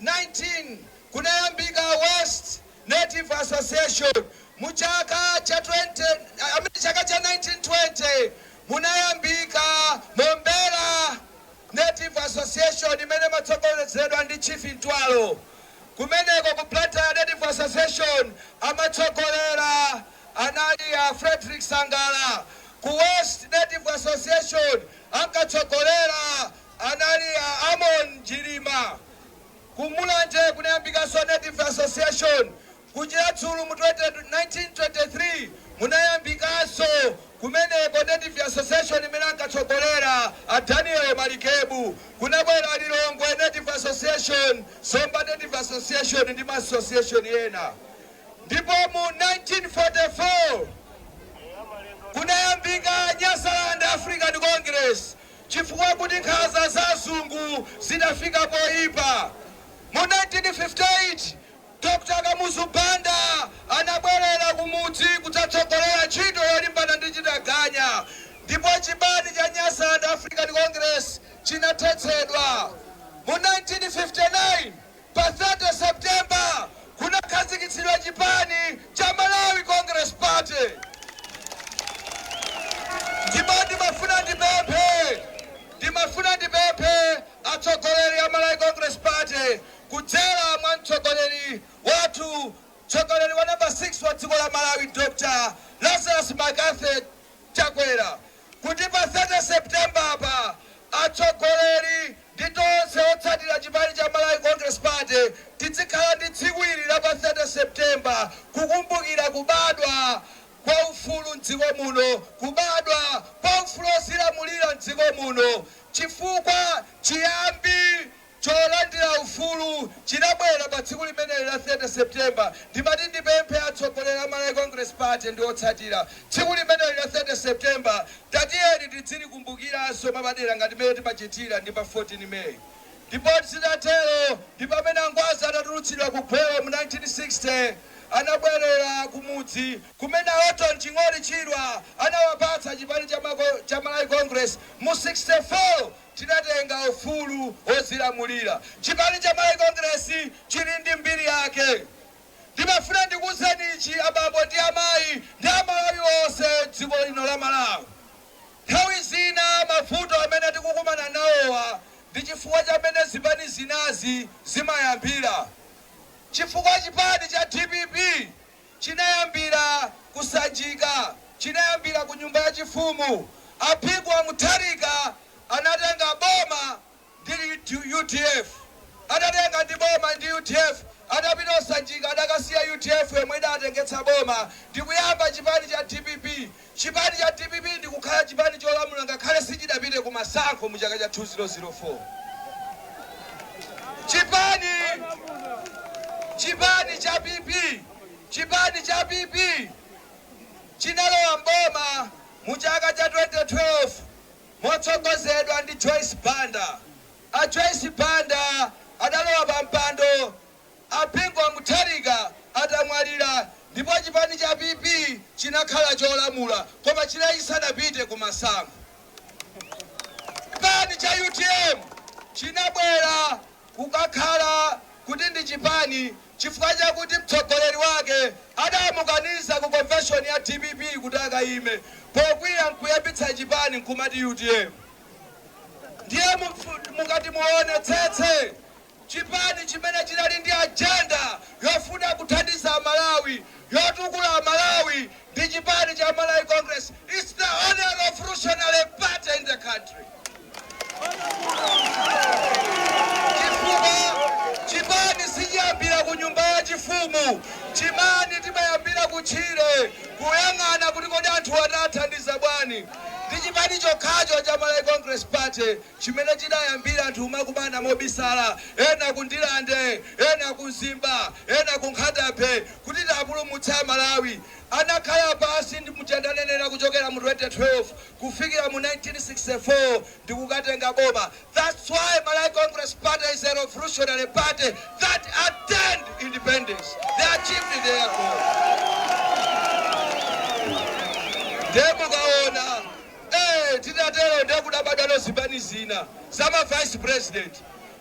2019 kunayambika West Native Association. Mu chaka cha 20, I mean, chaka cha 1920 munayambika Mombera Native Association imene imatsogozedwa ndi Chief Ntwalo. Kumeneko ku Blantyre Native Association amatsogolera anali a Frederick Sangala. Ku West Native Association ankatsogolera anali a Amon Jilima. Kumulanje kunayambikanso Native Association. Kuchiratsulu mu 1923 munayambikanso kumeneko Native Association imene ankatsogolera a Daniel Malikebu. Kunabwera Lilongwe Native Association, Zomba Native Association ndi ma association ena. Ndipo mu 1944 kunayambika Nyasaland African Congress, chifukwa kuti nkhanza za azungu zidafika poyipa. Mu 1958 Dr. Kamuzu Banda anabwerera kumudzi kudzatsogolera ntchito yolimbana ndi chitaganya, ndipo chipani cha Nyasaland African Congress chinathetsedwa. Mu 1959 pa 30 September kunakhazikitsidwa chipani cha Malawi Congress Party. Ndipo ndimafuna ndipemphe atsogoleri a Malawi Congress Party kudzera mwa mtsogoleri wathu, mtsogoleri wa namba 6 wa dziko la Malawi, Dr. Lazarus McCarthy Chakwera, kuti pa 30 September apa atsogoleri ndi tonse otsatira chipani cha Malawi Congress Party tizikhala ndi tsiku ili la pa 30 September kukumbukira kubadwa kwa ufulu mdziko muno, kubadwa kwa ufulu ozilamulira mdziko muno, chifukwa chiyambi cholandira ufulu chinabwera pa tsiku limeneli la 30 September. Ndimati ndipemphe atsogoleri a Malawi Congress Party ndi otsatira, tsiku limeneli la 30 September tatiyeni tizilikumbukiranso mapadera ngati mmene timachitira ndi pa 14 May. Ndipo zitatero ndi pamene Angwazi atatulutsidwa ku Gwelo mu 1960 anabwerera kumudzi, kumene Orton Ching'oli Chirwa anawapatsa chipani cha Malawi Congress. Mu 64 tinatenga ufulu wozilamulira. Chipani cha Malawi Congress chili ndi mbiri yake. Ndimafuna ndikuwuzeni ichi, abambo ndi amayi ndi Amalawi onse dziko lino la Malawi: nthawi zina mavuto amene tikukumana nawowa ndi chifukwa chamene zipani zinazi zimayambira, chifukwa chipani cha DPP chinayambira kusanjika, chinayambira ku nyumba yachifumu. A Bingu wa Mutharika anatenga boma ndi UDF. Atatenga ndi boma ndi UDF, atapita osanjika, adakasiya UDF yomwe idatengetsa boma ndikuyamba chipani cha DPP. Chipani cha DPP ndikukhala chipani cholamula ngakhale sichidapite ku masankho mu chaka cha 2004. Chipani cha PP chinalowa mboma mu chaka cha 2012 motsogozedwa ndi Joyce Banda. A Joyce Banda adalowa pa mpando a Bingu wa Mutharika atamwalira, ndipo chipani cha PP chinakhala cholamula, koma chinali masankho. Chipani cha UTM chinabwera kukakhala kuti ndi chipani chifukwa chakuti mtsogoleri wake adamukaniza ku convention ya DPP kuti akayime, pokwiya nkuyambitsa chipani nkumati UTM. Ndiye mukati muonetsetse, chipani chimene chinali ndi agenda yofuna kuthandiza Malawi, yotukula Malawi, ndi chipani cha Malawi Congress. It's the only revolutionary party in the country, chifukwa chipani sichiyambira ku nyumba ya chifumu. Chimani timayambira kutchire, kuyang'ana kuti kodi anthu atathandiza bwanji. Ndi chipani chokhacho cha Malawi Congress Party chimene chidayambira anthu umakumana mobisala, ena ku Ndilande, ena ku Mzimba, ena ku Nkhata Bay, kuti tapulumutsa Malawi. Anakhala pasi ndi muchandanenera kuchokera mu 2012 kufikira mu 1964 ndi kukatenga boma. That's why Malawi Congress Party is a revolutionary party that attained independence. They achieved their goal. Ndiye mukaona titatero, ndiye kudabadwano zipani zina zama vice president.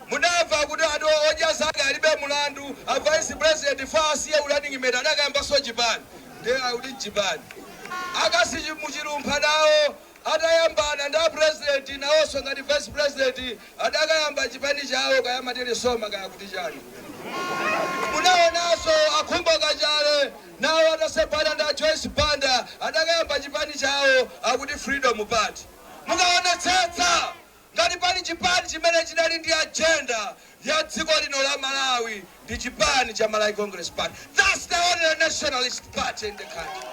Munamva kuti anthu odya zake alibe mulandu, a vice president fa asiye running mate, adakayambaso chipani, ndiye akuti chipani akasi muchilumpha nawo atayambana ndi a president nawonso ngati vice president, adakayamba chipani chawo, kayamateresoma kaya kuti chani. Munaonanso akhumbo Kachale nawo atasepana ndi a Joyce Banda, adakayamba chipani chawo akuti Freedom Party. Mukaonetsetsa, ngati pali chipani chimene chinali ndi agenda ya dziko lino la Malawi, ndi chipani cha Malawi Congress Party. That's the only nationalist party in the country.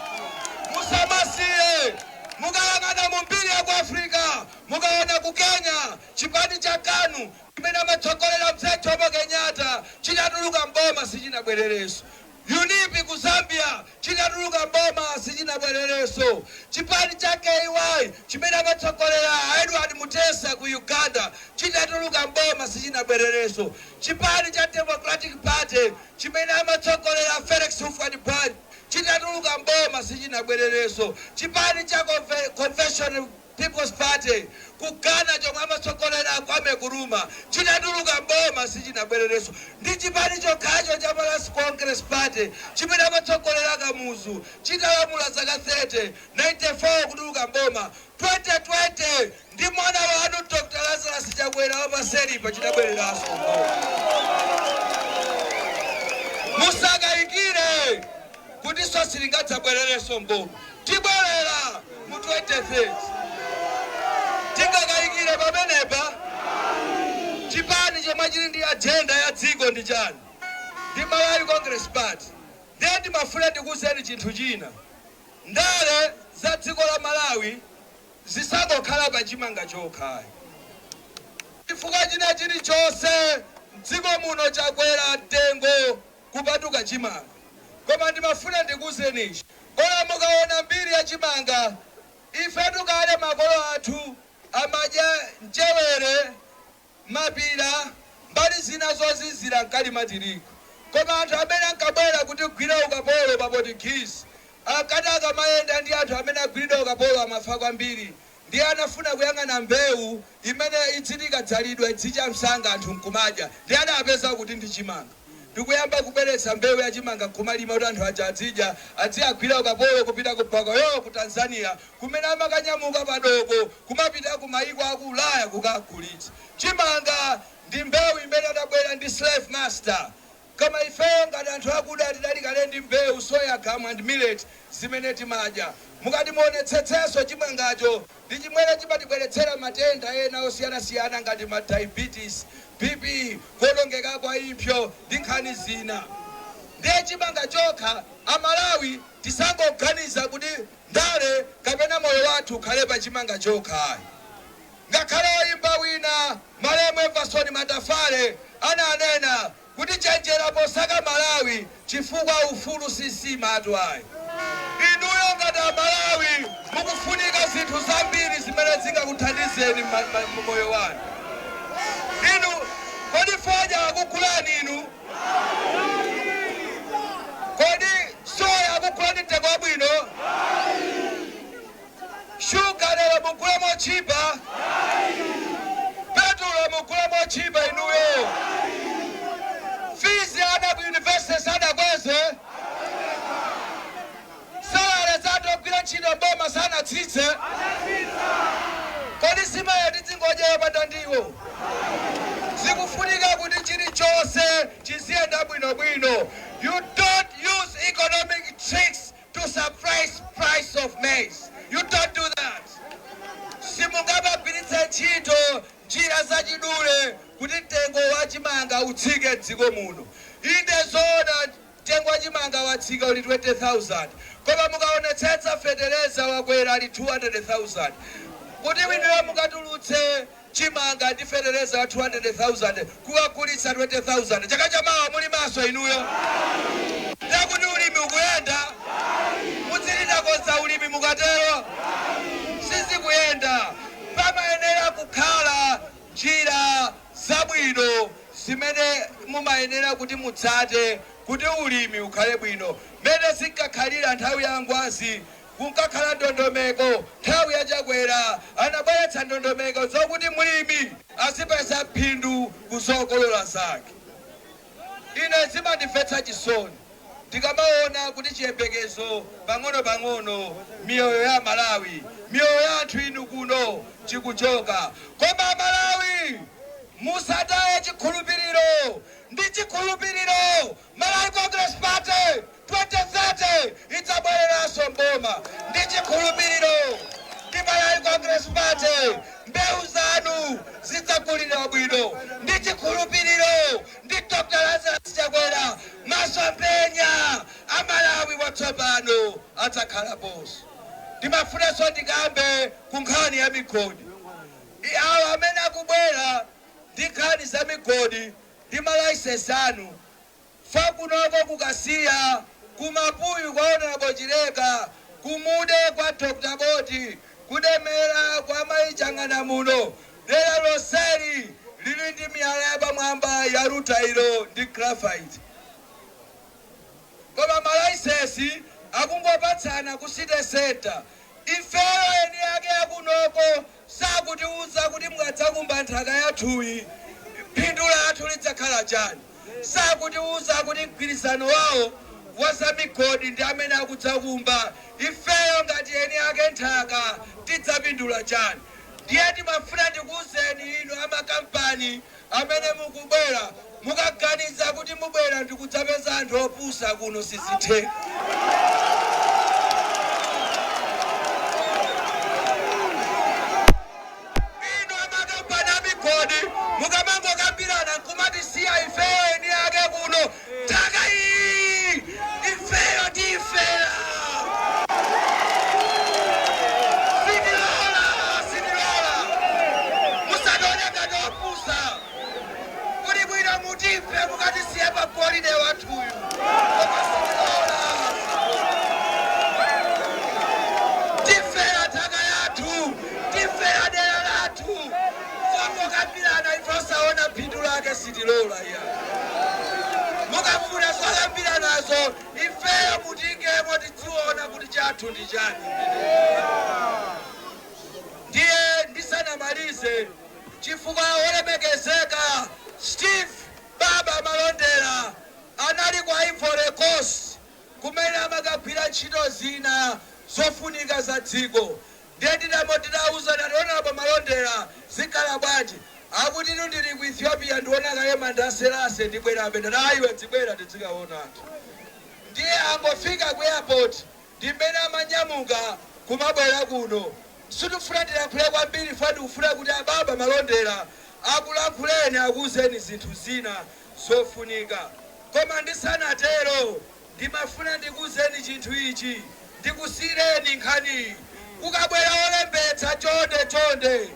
Musamasiye. Mukayang'ana mu mbiri ya ku Africa, mukaona ku Kenya, chipani cha KANU chimene amatsogolera mzee Jomo Kenyatta chinatuluka mboma, sichinabwererenso. UNIP ku Zambia chinatuluka mboma, sichinabwererenso. Chipani cha KY chimene amatsogolera Edward Mutesa ku Uganda chinatuluka mboma, sichinabwererenso. Chipani cha Democratic Party chimene amatsogolera Felix Houphouët-Boigny chinatuluka mboma, sichinabwererenso. Chipani cha Convention People's Party ku Ghana chomwe amatsogolera Kwame Nkrumah chinatuluka mboma, sichinabwererenso. Ndi chipani chokhacho cha Malawi Congress Party chimene amatsogolera Kamuzu chitalamula zaka 30, 94 kutuluka mboma, 2020 ndi mwana wanu Dr Lazarus Chakwera wapaseripa chinabwereranso mboma. Musakayikire kuti so silingadzabwererenso mboma. Tibwerera mu 2030. Tingakayikire pamenepa? Chipani chomwe chili ndi agenda ya dziko ndi chani? Ndi Malawi Congress Party. Ndiye ndimafuna ndikuwuzeni chinthu china. Ndale za dziko la Malawi zisangokhala pa chimanga chokha, chifukwa china chilichonse mdziko muno chakwera mtengo kupatuka chimanga. Koma ndimafuna ndikuwuzeni ichi: kola mukaona mbiri ya chimanga, ifetu kale makolo athu amadya mchewere, mapira, mbali zina zozizira mkalima tirigu. Koma anthu amene ankabwera kuti kugwira ukapolo pa Portuguese akati akamayenda ndi anthu amene agwiridwa ukapolo amafa kwambiri. Ndiye anafuna kuyang'ana mbewu imene idziti ikadzalidwa idzicha msanga, anthu nkumadya. Ndiye anapeza kuti ndi chimanga, ndikuyamba kubweretsa mbewu ya chimanga nkumalima kuti anthu aja azidya, adziyagwira ukapolo kupita ku Bagamoyo ku Tanzania, kumene amakanyamuka padoko kumapita ku mayiko aku Ulaya kukagulitsa. Chimanga ndi mbewu imene adabwera ndi slave master. Koma ifeyo ngati anthu akuda tidali kale ndi mbewu, sorghum and millet, zimene timadya. Mukati muonetsetsenso, chimangacho ndi chimwene chimatibweretsera matenda ena osiyanasiyana ngati ma diabetes, BP, kuwonongeka kwa impsyo ndi nkhani zina. Ndiye chimanga chokha, Amalawi tisangoganiza kuti ndale kapena moyo wathu ukhale pa chimanga chokha. Ngakhale oyimba wina, malemu Everson Matafale, ananena kuti chenjera posaka Malawi, chifukwa ufulu sisima atu ayi. Inuyo ngati Amalawi mukufunika zinthu zambiri zimene zingakuthandizeni mmoyo wanu. Inu, kodi fodya akugulani inu? Kodi soya akugulani mtengo wabwino? Shuga lero Sadatsitse? Kodi nsima tidzingodya yopanda ndiwo? Zikufunika kuti chilichonse chiziyenda bwinobwino. You don't use economic tricks to suppress price of maize. You don't do that. Simungamagwiritse ntchito njira zachidule kuti mtengo wa chimanga utsike mdziko muno. Inde, zoona, mtengo wa chimanga watsika, uli 20,000, koma mukaonetsetsa fetereza wakwera, ali 200,000. Kuti inuyo mukatulutse chimanga ndi fetereza wa 200,000 kukagulitsa 20,000, chaka chamawa muli maso inuyo? Ndakuti ulimi ukuyenda? Mudzilitakonza ulimi mukatero, sizikuyenda. Pamayenera kukhala njira zabwino zimene mumayenera kuti mutsate kuti ulimi ukhale bwino. Mmene zinkakhalira nthawi ya Ngwazi, kunkakhala ndondomeko. Nthawi yaChakwera anabweretsa ndondomeko zokuti mulimi azipeza phindu kuzokolola zake. Ine zimandimvetsa chisoni ndikamaona kuti chiyembekezo pang'ono-pang'ono, miyoyo ya Malawi, miyoyo ya anthu inu kuno chikuchoka. Koma Malawi, musataye chikhulupiriro. Ndi chikhulupiriro, Malawi Congress Party 2030 idzabwereranso mboma. Ndi chikhulupiriro ndi Malawi Congress Party, mbewu zanu zidzagulira bwino. Ndi chikhulupiriro ndi Dr Lazarus Chakwera, masomphenya amalawi watsopano adzakhalaponso. Ndimafunanso ndikambe ku nkhani ya migodi. Awo amene akubwera ndi nkhani za migodi ndi malaisensi anu, fa kunoko kukasiya, kumapuyu kwa Honorable Chileka, kumude kwa Dr Boti, kudemera kwa Mayichang'ana muno, dera lonseli lili ndi miyala yapamwamba ya rutile ndi graphite, koma malaisensi akungopatsana ku city center. Ifeyo eni ake akunoko sakutiuza kuti mukadzakumba nthaka yathuyi, phindu lathu lidzakhala chani. Sakutiuza kuti mgwirizano wawo wa zamigodi ndi amene akudzakumba, ifeyo ngati eni ake nthaka tidzapindula chani? Ndiye timafuna ndikuwuzeni inu amakampani amene mukubwera, mukaganiza kuti mubwera ndikudzapeza anthu opusa kuno, sizitheka. Inu amakampani amigodi, mukamangokambirana nkumatisiya ifeyo eni ake kuno, nthaka iyi ifeyo tifera. Sitilola, sitilola. Musatione ngati opusa. Kuli bwino mutife mukatisiya pa golide wathuyu, koma sitilola. Tifera nthaka yathu, tifera dera lathu. Zongokambirana ife osaona phindu lake, sitilola iya. Mukafuna zokambiranazo, ifeyo mutingemo, tidziona kuti chathu ndi chani. Ndiye ndisanamalize, chifukwa olemekezeka Steve Baba Malondera anali ku Ivory Coast kumene amakagwira ntchito zina zofunika za dziko, ndiye ndinamo ndinauza ndati, "Honorable Malondera, zikhala bwanji?" Akuti, "Inu, ndili ku Ethiopia, ndiona kaye mandaselase, ndibwerabe." Ndati, "Ayiwe, dzibwera tidzikaona anthu." Ndiye angofika ku airport, ndimene amanyamuka kumabwera kuno. Sitifuna tilankhule kwambiri, fa ndikufuna kuti ababa Malondera akulankhuleni, akuwuzeni zinthu zina zofunika. Koma ndisanatero, ndimafuna ndikuwuzeni chinthu ichi, ndikusiyireni nkhaniyi. Kukabwera olembetsa, chonde chonde,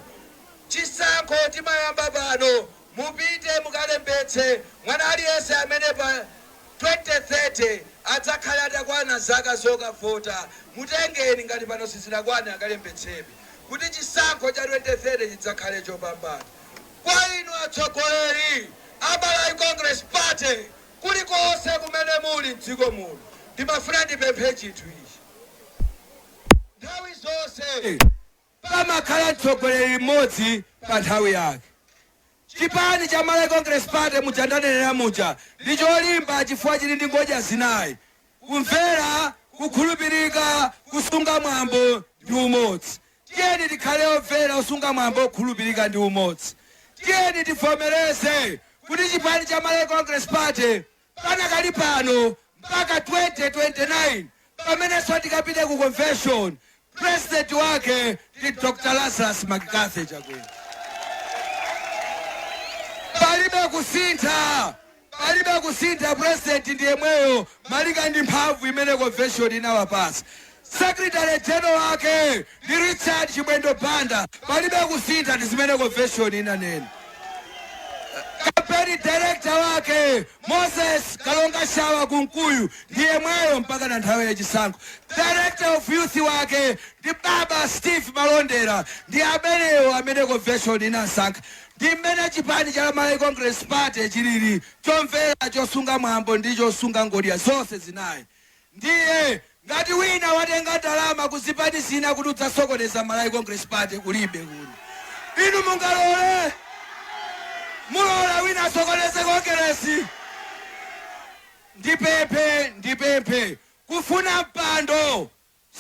chisankho timayamba pano, mupite mukalembetse mwana aliyense amene pa 2030 adzakhale atakwana zaka zokavota. Mutengeni, ngati pano sizinakwane, akalembetsebe kuti chisankho cha 2030 chidzakhale chopambana. Kwa inu atsogoleri a Malawi Congress Party kulikonse kumene muli mdziko muno, ndimafuna ndipemphe chinthu ichi. Nthawi zonse pamakhala mtsogoleri mmodzi pa nthawi yake. Chipani cha Malawi Congress Party, muja ndanenera muja, ndi cholimba chifukwa chili ndi ngodya zinayi: kumvera. Kukhulupirika, kusunga mwambo ndi umodzi. Tiyeni tikhale omvera, osunga mwambo, okhulupirika ndi umodzi. Tiyeni tivomereze kuti chipani cha Malawi Congress Party panakali pano mpaka 2029, pamenenso tikapite ku convention, president wake ndi Dr Lazarus McCarthy Chakwera. Palibe kusintha, palibe kusintha. President ndi yemweyo malinga ndi mphamvu imene convention inawapasa. Secretary general wake ndi Richard Chimwendo Banda. Palibe kusintha, ndi zimene convention inanena. Campaign director wake Moses Kalonga Shawa Kunkuyu ndi yemweyo mpaka na nthawi yachisankho. Director of youth wake ndi baba Steve Malondera. Ndi ameneyo amene convention inasankha. Ndi mmene chipani cha Malawi Congress Party chilili, chomvera, chosunga mwambo ndi chosunga ngodya zonse zinayi. Ndiye ngati wina watenga ndalama kuzipani zina kuti udzasokoneza Malawi Congress Party, kulibe kuno. Inu mungalole? Mulola wina asokoneze Kongeresi? Ndipemphe, ndipemphe, kufuna mpando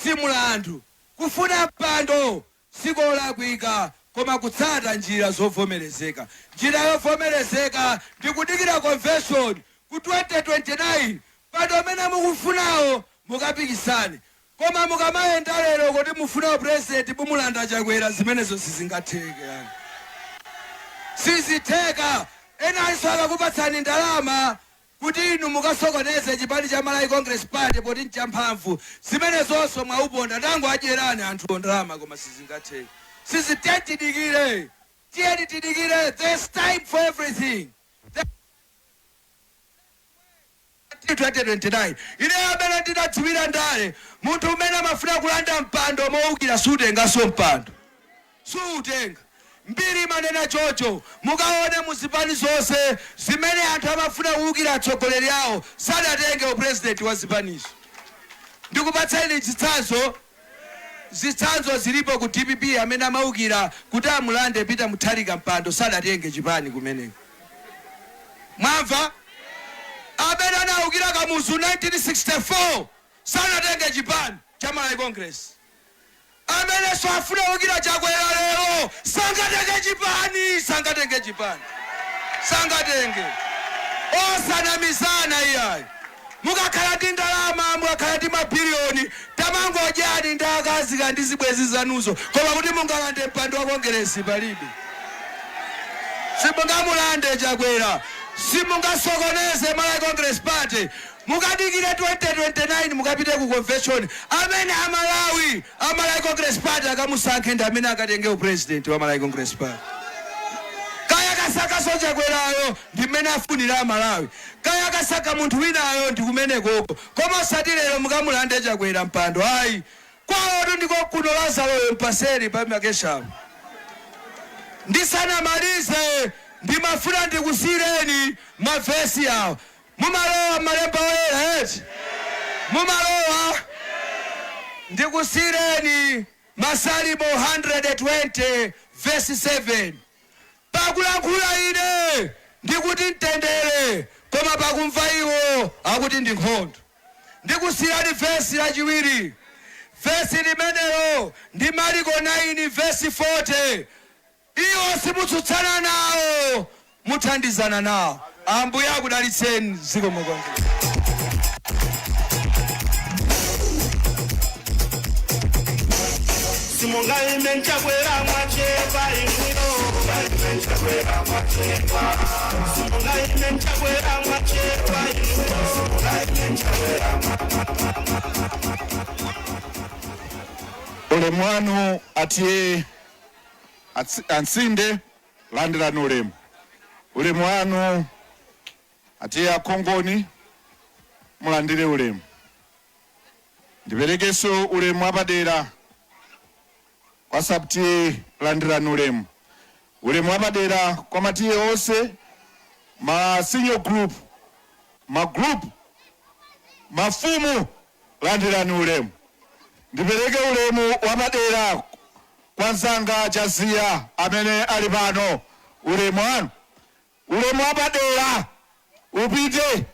si mulandu, kufuna mpando sikolakwika, koma kutsata njira zovomerezeka. Njira yovomerezeka ndi kudikira convention ku 2029. Mpando amene mukufunawo mukapikisane, koma mukamayenda lero kuti mufuna president, mumulanda Chakwera, zimenezo sizingatheke yani, sizitheka. Enanso akakupatsani ndalama kuti inu mukasokoneze chipani cha Malawi Congress Party poti nchamphamvu, zimenezonso mwauponda. Tango adyerani anthu ndalama, koma sizingatheke. Sizithe. Tidikire, tiyeni tidikire. There's time for everything. 2029, ine amene ndinadziwira ndale, munthu umene amafuna kulanda mpando mowukira sutenganso mpando, suutenga. Mbiri imanena chocho. Mukaone muzipani zonse zimene anthu amafuna kuwukira atsogoleri awo, sadatenge upurezidenti wa zipanizo. Ndikupatseni chitsanzo. Zitsanzo zilipo ku DPP, amene amawukira kuti amulande Peter Mutharika mpando sadatenge chipani kumeneko. Mwamva? Amene anawukira Kamuzu 1964 sanatenge chipani cha Malawi Congress. Amenenso afuna kuwukira Chakwera lero sangatenge chipani, sangatenge chipani, sangatenge. Osanamizana iyayi. Mukakhala ndi ndalama, mukakhala ndi mabiliyoni, tamangodyani ndi akazi ndi zibwenzi zanuzo, koma kuti mungalande mpando wa Kongeresi, palibe. Simungamulande Chakwera, simungasokoneze Malawi Congress Party. Mukadikire 2029, mukapite ku convention. Amene Amalawi a Malawi Congress Party akamusankhe ndi amene akatenge upresident wa Malawi Congress Party. Kaya kasakaso Chakwerayo, ndi mmene afunira Amalawi. Kaya kasaka munthu winayo, ndi kumenekoko, koma osati lero mukamulande Chakwera mpando, ayi. Kwawotu ndiko kuno. Lazaroyo mpaseri pa makeshawo. Ndisanamalize, ndimafuna ndikusiyireni mavesi awo. Mumalowa malemba oyera eti? Mumalowa? Ndikusiyireni Masalimo 120 verse 7: "Pakulankhula ine ndikuti mtendere, koma pakumva iwo akuti ndi nkhondo." Ndikusiyirani vesi lachiwiri. Vesi limenelo ndi Mariko 9 vesi 40: "Iwo simutsutsana nawo, muthandizana nawo." Ambuye akudalitseni. Zikomo kwambiri. Simungaime nchakwera, mwachepa inuyo. Nchakwera, mwachepa. Simungaime nchakwera, mwachepa inuyo. Simungaime nchakwera. Ulemu wanu atiye ansinde, landirani ulemu. Ulemu wanu atiye akhongoni, mulandire ulemu. Ndiperekenso ulemu wapadera kwa sub-T/A, landirani ulemu. Ulemu wapadera kwa ma T/A onse, ma senior group, ma group, mafumu, landirani ulemu. Ndipereke ulemu wapadera kwa mzanga Chaziya amene ali pano, ulemu wanu. Ulemu wapadera upite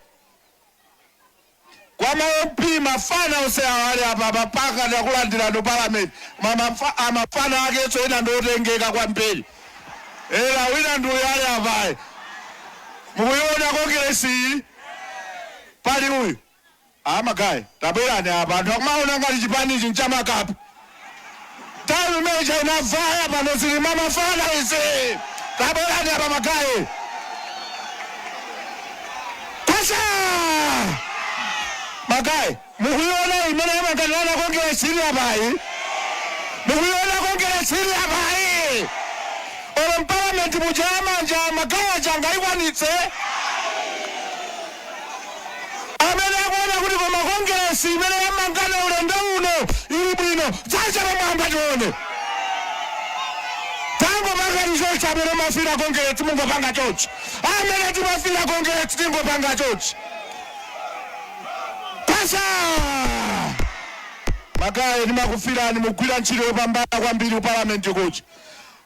kwa Wa ma MP mafana onse awali apa mapaka ndakulandirano parliament. Amafana akenso ena ndiotengeka kwambiri. Era wina ndi uyu ali apayi. Mukuiona Congress iyi? Pali uyu. Amagayi, tabwerani apa. Anthu akumaona ngati chipanichi nchamakapi. Nthawi imene chainavaya pano zili mamafana izi. Tabwerani apa magayi. Kwasha! Magayi, mukuiona imene amanganirana Congress ili apayi? Mukuiona Congress ili apayi? Olo mpalamenti muja amanja magayi aja angayikwanitse? Amene akuona kuti koma Congress imene yamangana ulendo uno ili bwino, dzanja pamwamba tione. Tangopanga chochi amene mafira Congress mungopanga chochi. Amene timafira Congress tingopanga chochi. Kwasha! Magayi, ndimakufirani, mugwira ntchito yopambana kwambiri ku parliament kuchi.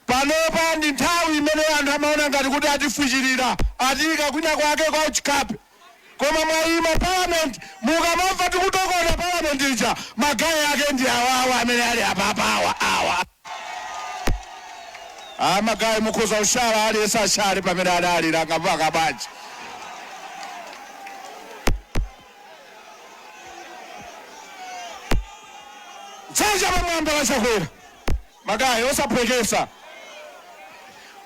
Panopa ndi nthawi imene anthu amaona ngati kuti atifuchirira, atiyika kwina kwake kwa uchikape. Koma mwayima parliament, mukamamva tikutokota parliament ija, magayi ake ndi awawa amene ali apapa awa awa. Amagayi mukhoza kushala, aliyense ashale pamene adalira ngapaka bwanji. Dzanja pamwamba lachakwera. Magayi osaphwekesa.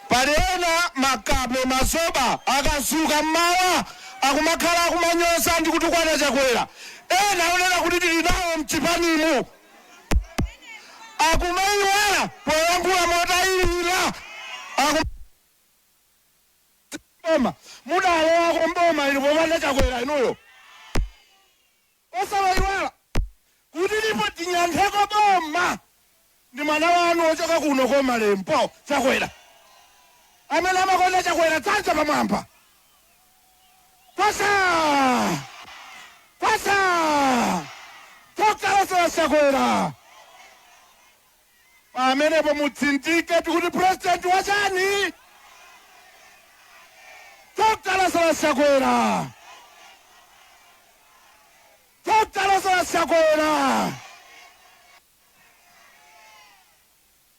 Pali ena makape mazoba akazuka mmawa akumakhala akumanyoza ndi kutukwana Chakwera. Ena onena kuti tili nawo mchipanimu akumayiwala poyankhula motayirira. Boma mudalowako mboma ili popanda Chakwera inuyo. Osawayiwala kuti lipo tinyankheko boma ndi mwana wanu ochoka kuno komalempo Chakwera. Amene amakonda Chakwera dzanja pamwamba. Kwasha! Kwasha! Dr. Lazarus Chakwera. Pamenepo mutsindike tikuti president wachani? Dr. Lazarus Chakwera. Dr. Lazarus Chakwera.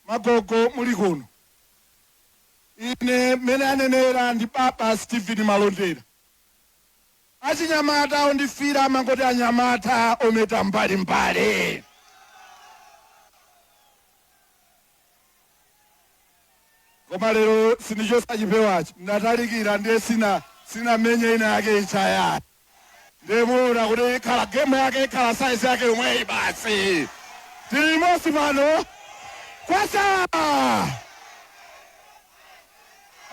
Magogo muli kuno. Ine mene anenera ndi Baba Stephen Malondera. Achinyamata ondifira amangoti anyamata ometa mbalimbali. Koma lero sindichosa chipewachi, ndatalikira ndiye sina menye ina yake ichaya. Ndiye muona kuti ikhala game yake, ikhala size yake yomweyi basi. Tili limodzi pano. Kwasha!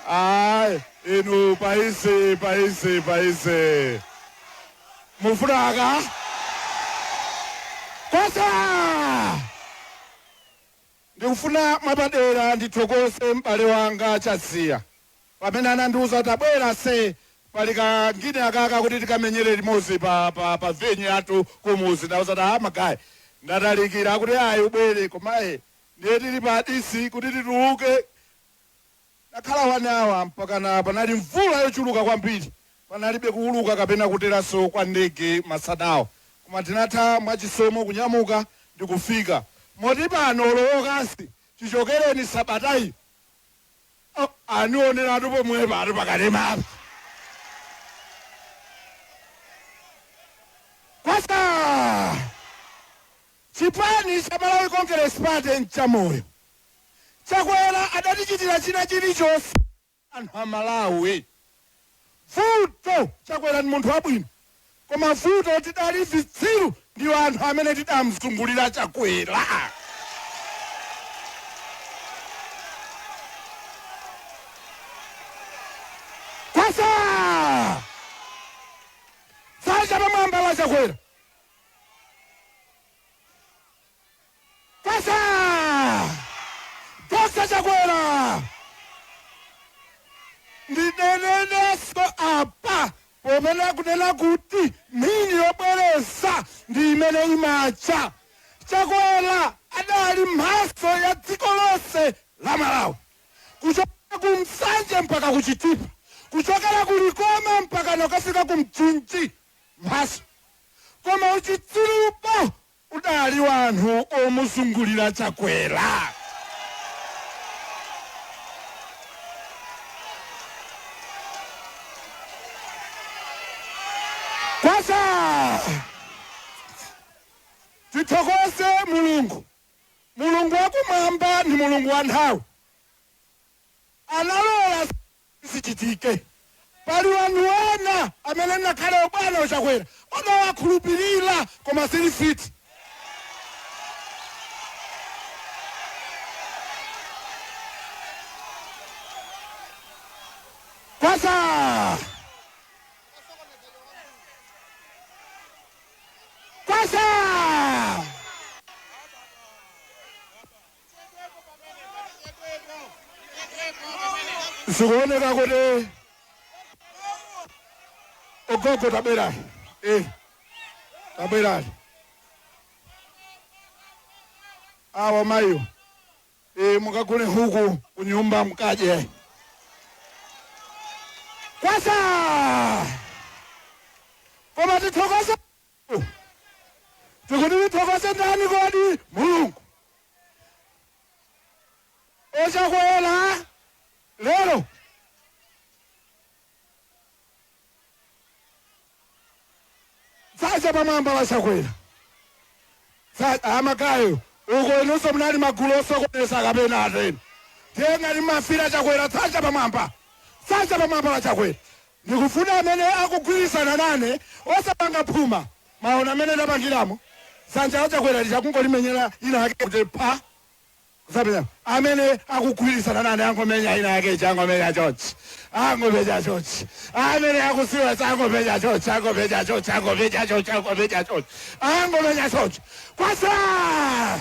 Ayi, inu paise, paise, paise. Mufunaka? Kwasha! Ndikufuna mwapadera ndithokoze m'bale wanga Chaziya. Pamene anandiwuza kuti abwera se pali kangine akaka kuti tikamenyere limodzi pa venue yathu kumuzi. Ndawuza kuti magayi ndatalikira kuti ayi ubwere, koma ndiye tili pa disi kuti tituluke. Nakhala 1 hour mpaka na panali mvula yochuluka kwambiri, panalibe kuuluka kapena kuteranso kwa ndege masanawo, koma tinatha mwachisomo kunyamuka ndi kufika. Moti pano lowokasi chichokereni sabatayi, oh, anioneratu pomwe pano pakati mapa. Kwasa! Chipani cha Malawi Congress Party nchamoyo. Chakwera adatichitira china chilichonse anthu a Malawi. Vuto Chakwera ndi munthu wabwino, koma vuto tidali zitsiru ndiwo anthu amene tidamzungulira Chakwera. Kwasa! Dzanja pamwamba la Chakwera. Kwasa! Dr. Chakwera. Ndineneneso apa popena kunena kuti mphini yobwereza ndi imene imacha. Chakwera adali mphatso ya dziko lonse la Malawi, kuchokera ku Msanje mpaka ku Chitipa, kuchokera ku Likoma mpaka nakafika ku Mchinji, mphatso. Koma uchitsirupo udali wanthu omuzungulira Chakwera. Kwasa tithokoze Mulungu. Mulungu wakumwamba ndi Mulungu wa nthawi, analola zichitike. Pali wanthu ena amene nakhale ubwana uChakwera odawakhulupirira, koma sili fiti. Kwasa kwasa zikuoneka kuti ogogo tabwerani, tabwerani awa mayiwo, mukagule huku kunyumba mukadye. Kwasa koma tithokoze, tikuti tithokoze ndani kodi? Mulungu. OChakwera lero dzacha pamwamba laChakwera amakayo uko inunso munali magulu osokonesa kapena ateni tiyengati mafira Chakwera. Dzacha pamwamba, dzacha pamwamba la Chakwera. Ndikufuna amene akugwirizana nane osapanga phuma. Maona amene ndapangiramo dzanja la Chakwera lichakungolimenyera ina yake kuti pa kusapenya. Amene akugwirizana nane angomenya ina yake, changomenya chochi, angomenya chochi. Amene akusiwa angomenya chochi, angomenya chochi, angomenya chochi, angomenya chochi, angomenya chochi. Kwasa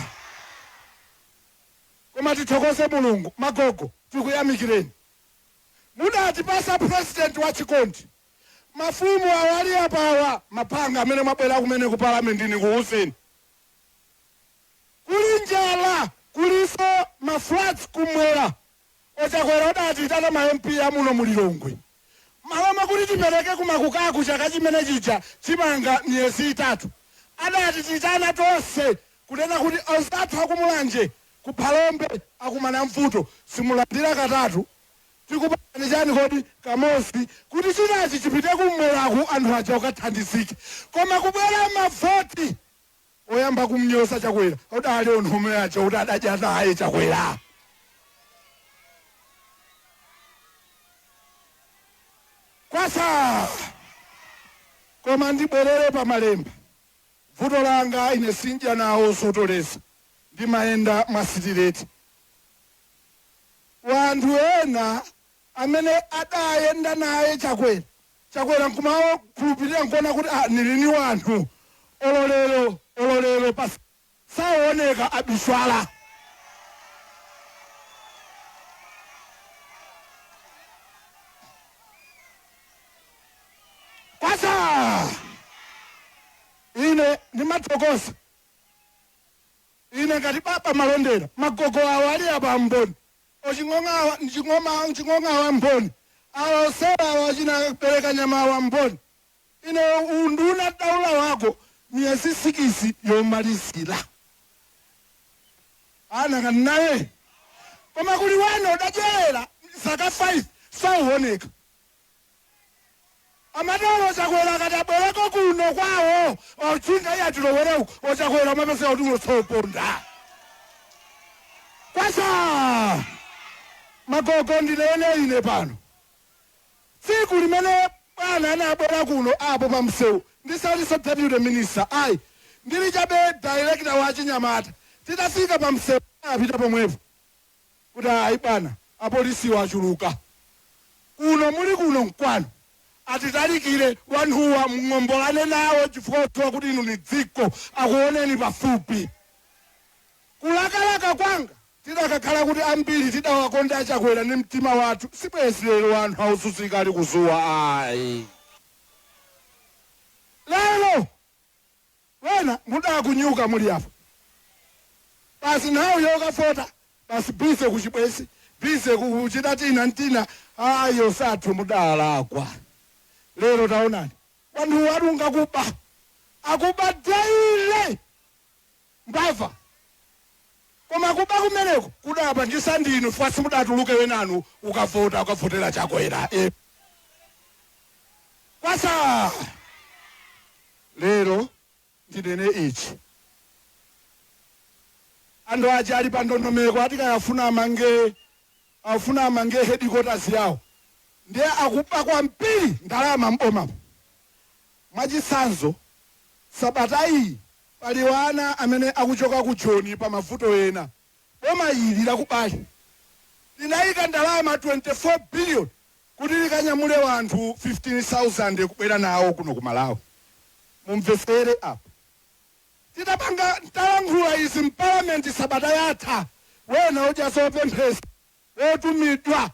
koma tithokoze Mulungu. Magogo, tikuyamikireni, mudatipasa president wa chikondi. Mafumu awali apawa mapanga amene mwabwera kumene ku palamendini kuusini, kuli njala, kuliso mafloods kumwera. OChakwera udati tata ma MP amuno muLilongwe maloma kuti tipereke kumakukaku chaka chimene chija chimanga miyezi 3, adati titana tonse kunena kuti osathu akuMulanje kuPhalombe akumana mvuto, simulandira katatu, tikupani chani kodi? Kamosi, kuti chinachi chipite kumweraku, anthu aja ukathandizike. Koma kubwera mavoti, oyamba kumnyosa Chakwera udali onthu omwe aja kuti adadya naye Chakwera. Kwasa koma ndibwerere pamalemba. Vuto langa ine sinja nawo sotolesa, ndimayenda mwasitireti. Wanthu ena amene adayenda naye Chakwera, Chakwera nkumawo khulupirira nkuona kuti ah, nilini wanthu ololero ololero pasi saoneka abiswala. Kwasa ine ndimathokoza ine ngati baba malondera. Magogo awo ali apa mboni, oching'ong'awa ching'ong'awa mboni, awa osewa awa achinapereka nyama awa mboni. Ine unduna daula wako miyezi 6 yomalizira ana kanaye, koma kuli wano udadyerera zaka 5 sauoneka. Amatolo Chakwera akati abwereko kuno kwawo ochinga iye atilowere uko, oChakwera amapeseka kuti unosoponda. Kwasa magogo, ndinene ine pano, tsiku limene bwana anabwera kuno apo pamsewu, ndisaliso deputy minister ayi, ndili chabe director wa chinyamata, titafika pamsewu apita pomwepo kuti ayi bwana, apolisiwo achuluka kuno, muli kuno mkwano, atitalikire wanthuwa mng'ombolane nawo chifukwa kudziwa kuti inu ni dziko akuoneni pafupi. Kulakalaka kwanga tidakakhala kuti ambiri tidawakonda aChakwera ndi mtima wathu, sibwezi lero anthu aususika ali kuzuwa ayi. Lero wena mudakunyuka muli apo basi, nthawi yokafota basi, busy kuchibwezi, busy kuchita tina ntina ayo sathu mudalakwa. Lero taonani wanthu adunga kuba Akuba daily mbava, koma kuba kumeneko kudapangisa ndinu fasi mudatuluke wenanu ukavota ukavotera Chakwera. Kwasa lero ndinene ichi, anthu aja ali pa ndondomeko ati kayafuna amange, afuna amange headquarters yawo, ndiye akuba kwambiri ndalama mbomamo. Mwachitsanzo, sabata iyi pali wana amene akuchoka ku Joni pa mavuto ena. Boma ili lakubali linayika ndalama 24 billion kuti likanyamule wanthu 15,000 kubwera nawo kuno ku Malawi. Mumvesere apa, titapanga talankhula izi mpalamenti sabata yatha, wena udya zopemphesa wotumidwa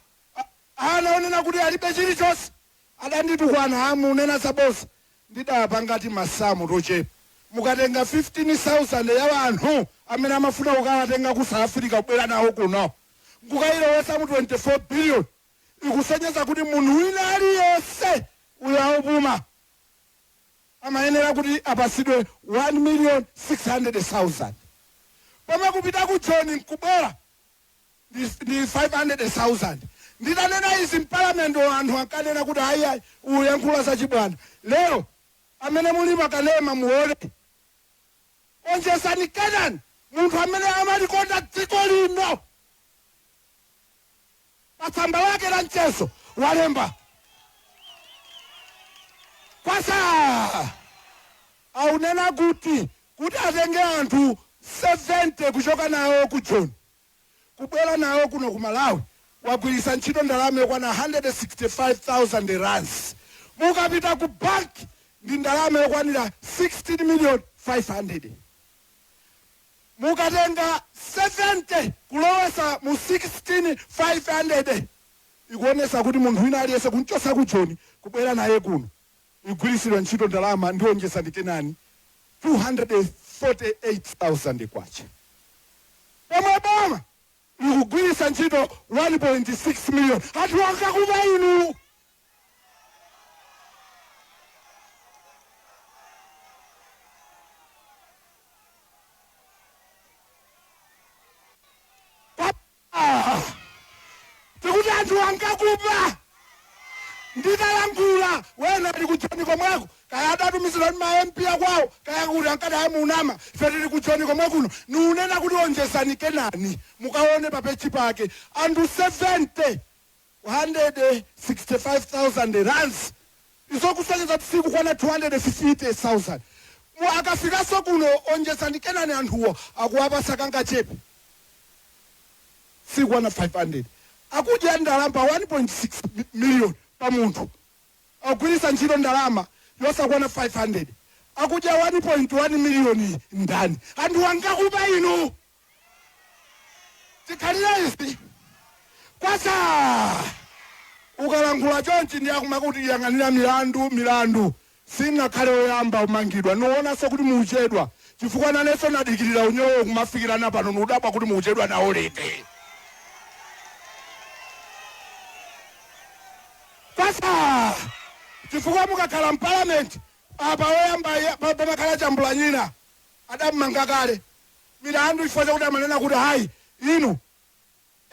anaonena kuti alibe chilichonse, adanditukwana, amunena zabosa. Ndidapangati masamu tochepa, mukatenga 15,000 ya anthu amene amafuna kukawatenga ku South Africa kubwera nawo kuno, nkukayilowesa mu 24 billion, ikusonyeza kuti munthu wina aliyense uyo aupuma amayenera kuti apasidwe 1 million 600,000, pomwe kupita ku Joni nkubwera ndi 500,000. Nditanena izi mpalamenti, anthu ankanena kuti ayi, uyankhula zachibwana. Lero amene muli makanema muone Onjezani Kenani, munthu amene amalikonda dziko lino, patsamba lake la mchezo walemba kwasa aunena kuti atenge anthu 70 kuchoka nawo ku Joni kubwera nawo kuno ku Malawi, wagwiritsa ntchito ndalama yokwana 165,000 rands. Mukapita ku banki ndi ndalama yokwanira 16 million 500. Mukatenga 70 kulowesa mu 16 500, ikuonesa kuti munthu wina aliyense kunchosa ku Joni kubwera naye kuno igwiritsidwa ntchito ndalama ndi Onjezani Kenani 248,000 kwacha, pomwe boma likugwiritsa ntchito 1.6 million. Anthu angakuba inu. Tikuti anthu angakuba. Nditalankhula wena ali kujoni komweko, kaya adatumizidwa ndi ma MP akwawo, kaya kuti ankati amunama, ife tili kujoni komwe kuno. Niunena kuti Onjezani Kenani, mukaone pa page pake, anthu 70, 165,000 rands, izokusonyeza kuti sikukwana 250,000. Akafikanso kuno Onjezani Kenani, anthuwo akuwapasa kangachepe, sikwana 500. Akudya ndalama 1.6 million pa munthu, agwiritsa ntchito ndalama yosakwana 500. Akudya 1.1 million ndani? Anthu angakuba inu. Tikhalira izi kwasa ukalankhula chonchi ndi akumakuti yang'anira milandu. Milandu sinakhale oyamba umangidwa. Niwonanso kuti muuchedwa, chifukwa nanenso nadikirira unyowo kumafikirana pano, niudabwa kuti muuchedwa nawo lete. Kwasa chifukwa mukakhala mpalamenti apa, oyamba pamakhala Chambulanyina, adammanga kale milandu chifukwa chakuti amanena kuti hayi inu,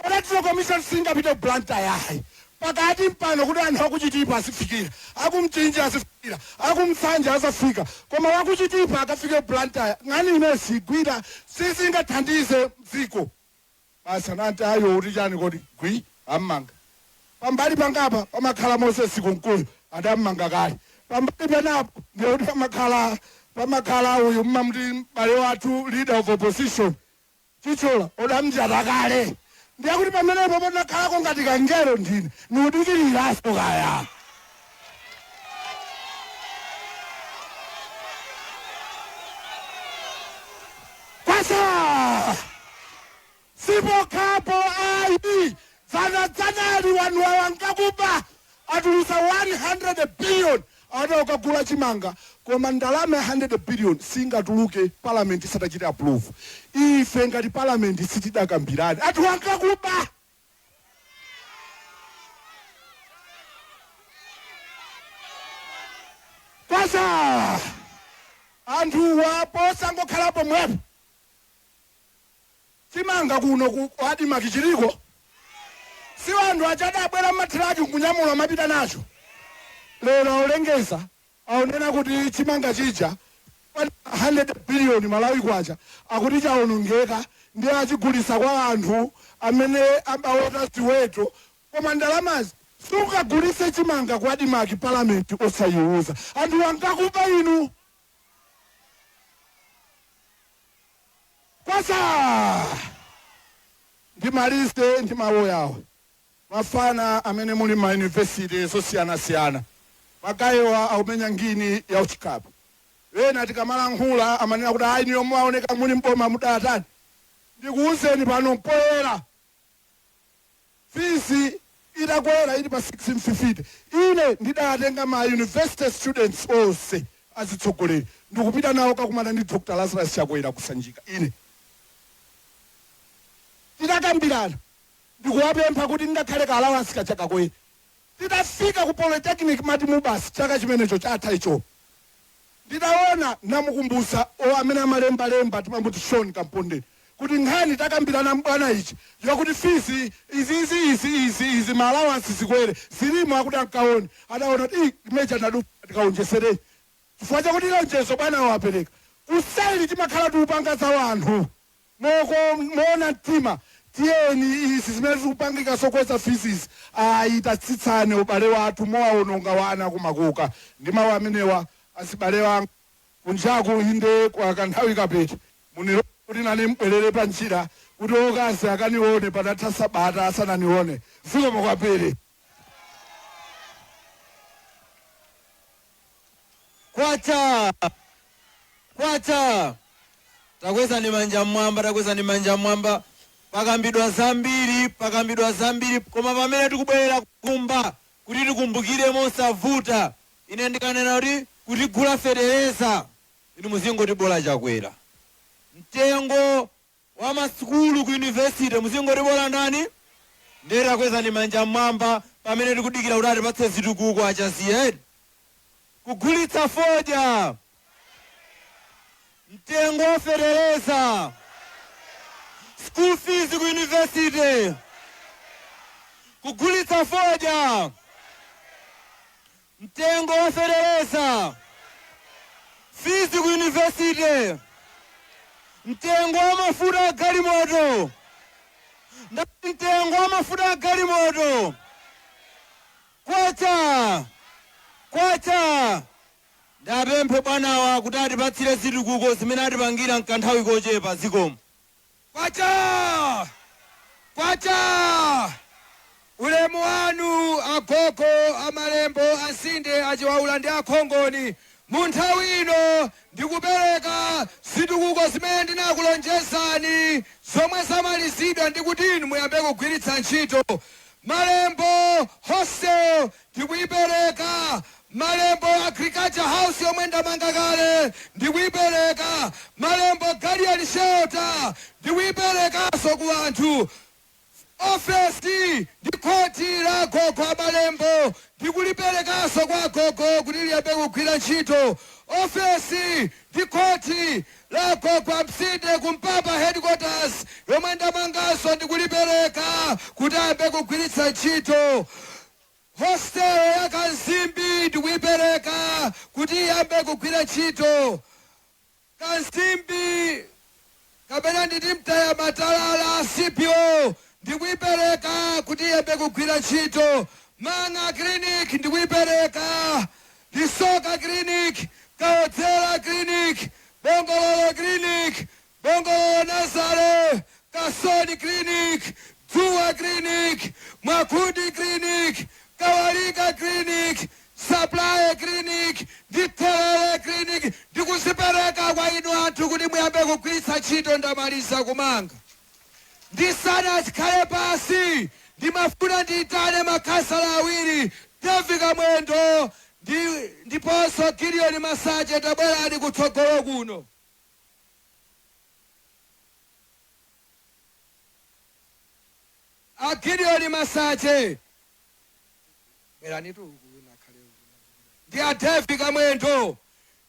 Electoral Commission singapite Blantyre, yayi, pakati mpano kuti anthu akuChitipa azifikira, akuMchinji azifikira, akuMsanje azafika, koma wakuChitipa akafike Blantyre, ng'ani ine sigwira, sizingathandize mdziko. Basi anati ayo kuti chani kodi gwi ammanga. Pambali pangapa pamakhala Moses Kunkuyu, adammanga kale. Pambali penapo ndikuti pamakhala uyu mmamuti m'bale wathu leader of opposition Chichola, odamjata kale. Ndiye kuti pamenepo ponakhalako ngati kangero ndine niudikiriraso kaya. Kwasa sipokhapo ayi, dzanadzanali wanthu awangakuba, atulusa 100 billion ati ukagula chimanga, koma ndalama ya 100 billion singatuluke parliament isatachite approve. Ife ngati parliament sitidakambirane. Anthu angakuba. Kwasa Anthuwa posangokhala pomwepo, chimanga kuno ku ADMARC chiliko, si anthu achadabwera mmathiraki nkunyamula mapita nacho. Lero aulengeza, aunena kuti chimanga chija 100 billion Malawi kwacha akuti chawonongeka ndi achigulisa kwa anthu amene amaweta ziweto. Koma ndalamazi sungagulise chimanga kwa ADMARC, palamenti osayiuza. Anthu angakupa inu. Kwasa ndimalize ndi mawu yawo. Mafana amene muli ma university zosiyanasiyana, makayiwa akumenya ngini ya uchikapu. Ena tikamalankhula amanena kuti ayi, niyo muwaoneka muli mboma mudatani. Ndikuwuzeni pano mpoyera, fees itakwera ili pa 1650, ine ndidatenga ma university students onse azitsogoleri ndikupita nawo kakumana ndi Dr Lazarus Chakwera kusanjika. Ine titakambirana, ndikuwapempha kuti ngakhale ka allowance kachakakwera. Titafika ku Polytechnic mati mubasi chaka chimenecho chatha icho, nditaona namukumbusa o amene amalembalemba timamuti Sean Kampondeni kuti nkhani takambirana mbwana ichi yakuti fees izi izi izi izi izi, ma allowance zikwere zilimo. Akuti ankaone, adaona kuti imeja nadu tikaonjesereni chifukwa chakuti lonjezo bwana wapereka. Kuseli timakhala tiupanga za wanthu moko moona mtima. Tiyeni, izi zimene zikupangika sokweza fees, ayi, tatsitsane ubale wathu, mowawononga wana kumakuka. Ndi mawu amenewa, azibale wanga kunjaku, inde kwa kanthawi kapita muniro kuti nane mbwerere pa njira kuti okazi akanione patatha sabata asananione. Zikomo kwambiri. Kwacha, kwacha! Takwezani manja mmwamba, takwezani manja mmwamba. Pakambidwa zambiri, pakambidwa zambiri, koma pamene tikubwerera kumba kuti tikumbukire mosavuta, ine ndikanena kuti kutigula fetereza, inu muzingoti bola Chakwera. Mtengo wa masukulu ku university, muzingoti bola ndani? Ndiye takwezani manja mmwamba pamene tikudikira kuti atipatse zitukuko achaziya. Kugulitsa fodya, mtengo wa fetereza, school fees ku university, kugulitsa fodya, mtengo wa fetereza, fees ku university, mtengo wa mafuta a galimoto. Ndati mtengo wa mafuta a galimoto. Kwacha, kwacha! Ndapemphe bwanawa kuti atipatsire zitukuko zimene atipangira mkanthawi kochepa. Zikomo. Kwacha, kwacha! Ulemu wanu, agogo amalembo, ansinde, achiwaula ndi akhongoni. Mu nthawi ino ndikupereka zitukuko zimene ndinakulonjezani zomwe zamalizidwa ndi kuti inu muyambe kugwiritsa ntchito. Malembo Hostel ndikuyipereka. Malembo Agriculture House yomwe ndamanga kale ndikuyipereka. Malembo Guardian Shelter ndikuyiperekanso ku anthu. Ofesi ndi khoti la gogo amalembo ndikuliperekanso kwa gogo kuti liyambe kugwira ntchito. Ofesi ndi khoti la gogo amsinde kumpapa headquarters yomwe ndamanganso ndikulipereka kuti ayambe kugwiritsa ntchito. Hostel ya Kansimbi ndikuyipereka kuti iyambe kugwira ntchito. Kansimbi kapena nditi Mtaya Matalala CPO ndikuyipereka kuti iyambe kugwira ntchito. Manga Clinic ndikuyipereka, Lisoka Clinic, Kaodzera Clinic, Bongololo Clinic, Bongololo Nazare, Kasoni Clinic, Dzuwa Clinic, Mwakundi Clinic, Kawalika Clinic, Supply Clinic ndi Thelele Clinic ndikuzipereka kwa inu anthu kuti muyambe kugwiritsa ntchito. Ndamaliza kumanga. Ndisanakhale pasi, ndimafuna ndiyitane makhansala awiri, David Kamwendo ndiponso Gideon Masache. Tabwerani kutsogolo kuno. A Gideon Masache, bwerani tu ndi a David Kamwendo.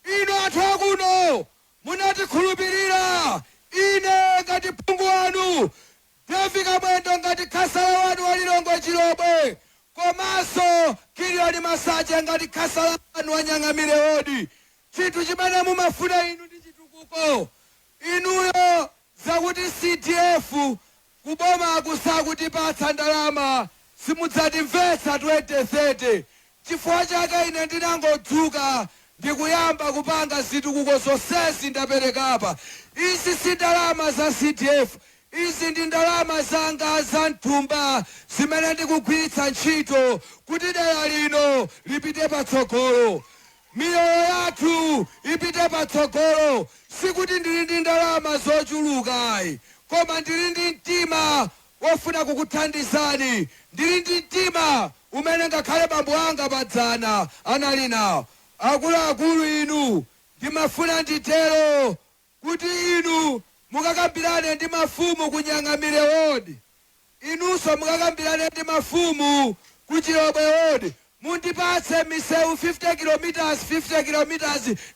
Inu anthu akuno munatikhulupirira ine ngati phungu wanu, David Kamwendo ngati khasala wanu wa Lilongwe Chilobwe, komanso Kiliyoni Masache ngati khasala wanu wa Nyang'amire Wodi. Chinthu chimene mumafuna inu ndi chitukuko. Inuyo zakuti CDF kuboma kusakutipatsa ndalama simudzatimvetsa 2030. Chifukwa chake ine ndinangodzuka ndikuyamba kupanga zitukuko zonsezi ndaperekapa. Izi si ndalama za CDF, izi ndi ndalama zanga za mthumba zimene ndikugwiritsa ntchito kuti dera lino lipite patsogolo, miyoyo yathu ipite patsogolo. Sikuti ndili ndi ndalama zochuluka ayi, koma ndili ndi mtima wofuna kukuthandizani. Ndili ndi mtima umene ngakhale bambo anga padzana anali nawo. Akuluakulu inu, ndimafuna nditero kuti inu mukakambirane ndi mafumu ku Nyang'amire Wodi, inunso mukakambirane ndi mafumu ku Chilobwe Wodi, mundipatse misewu 50 km 50 km,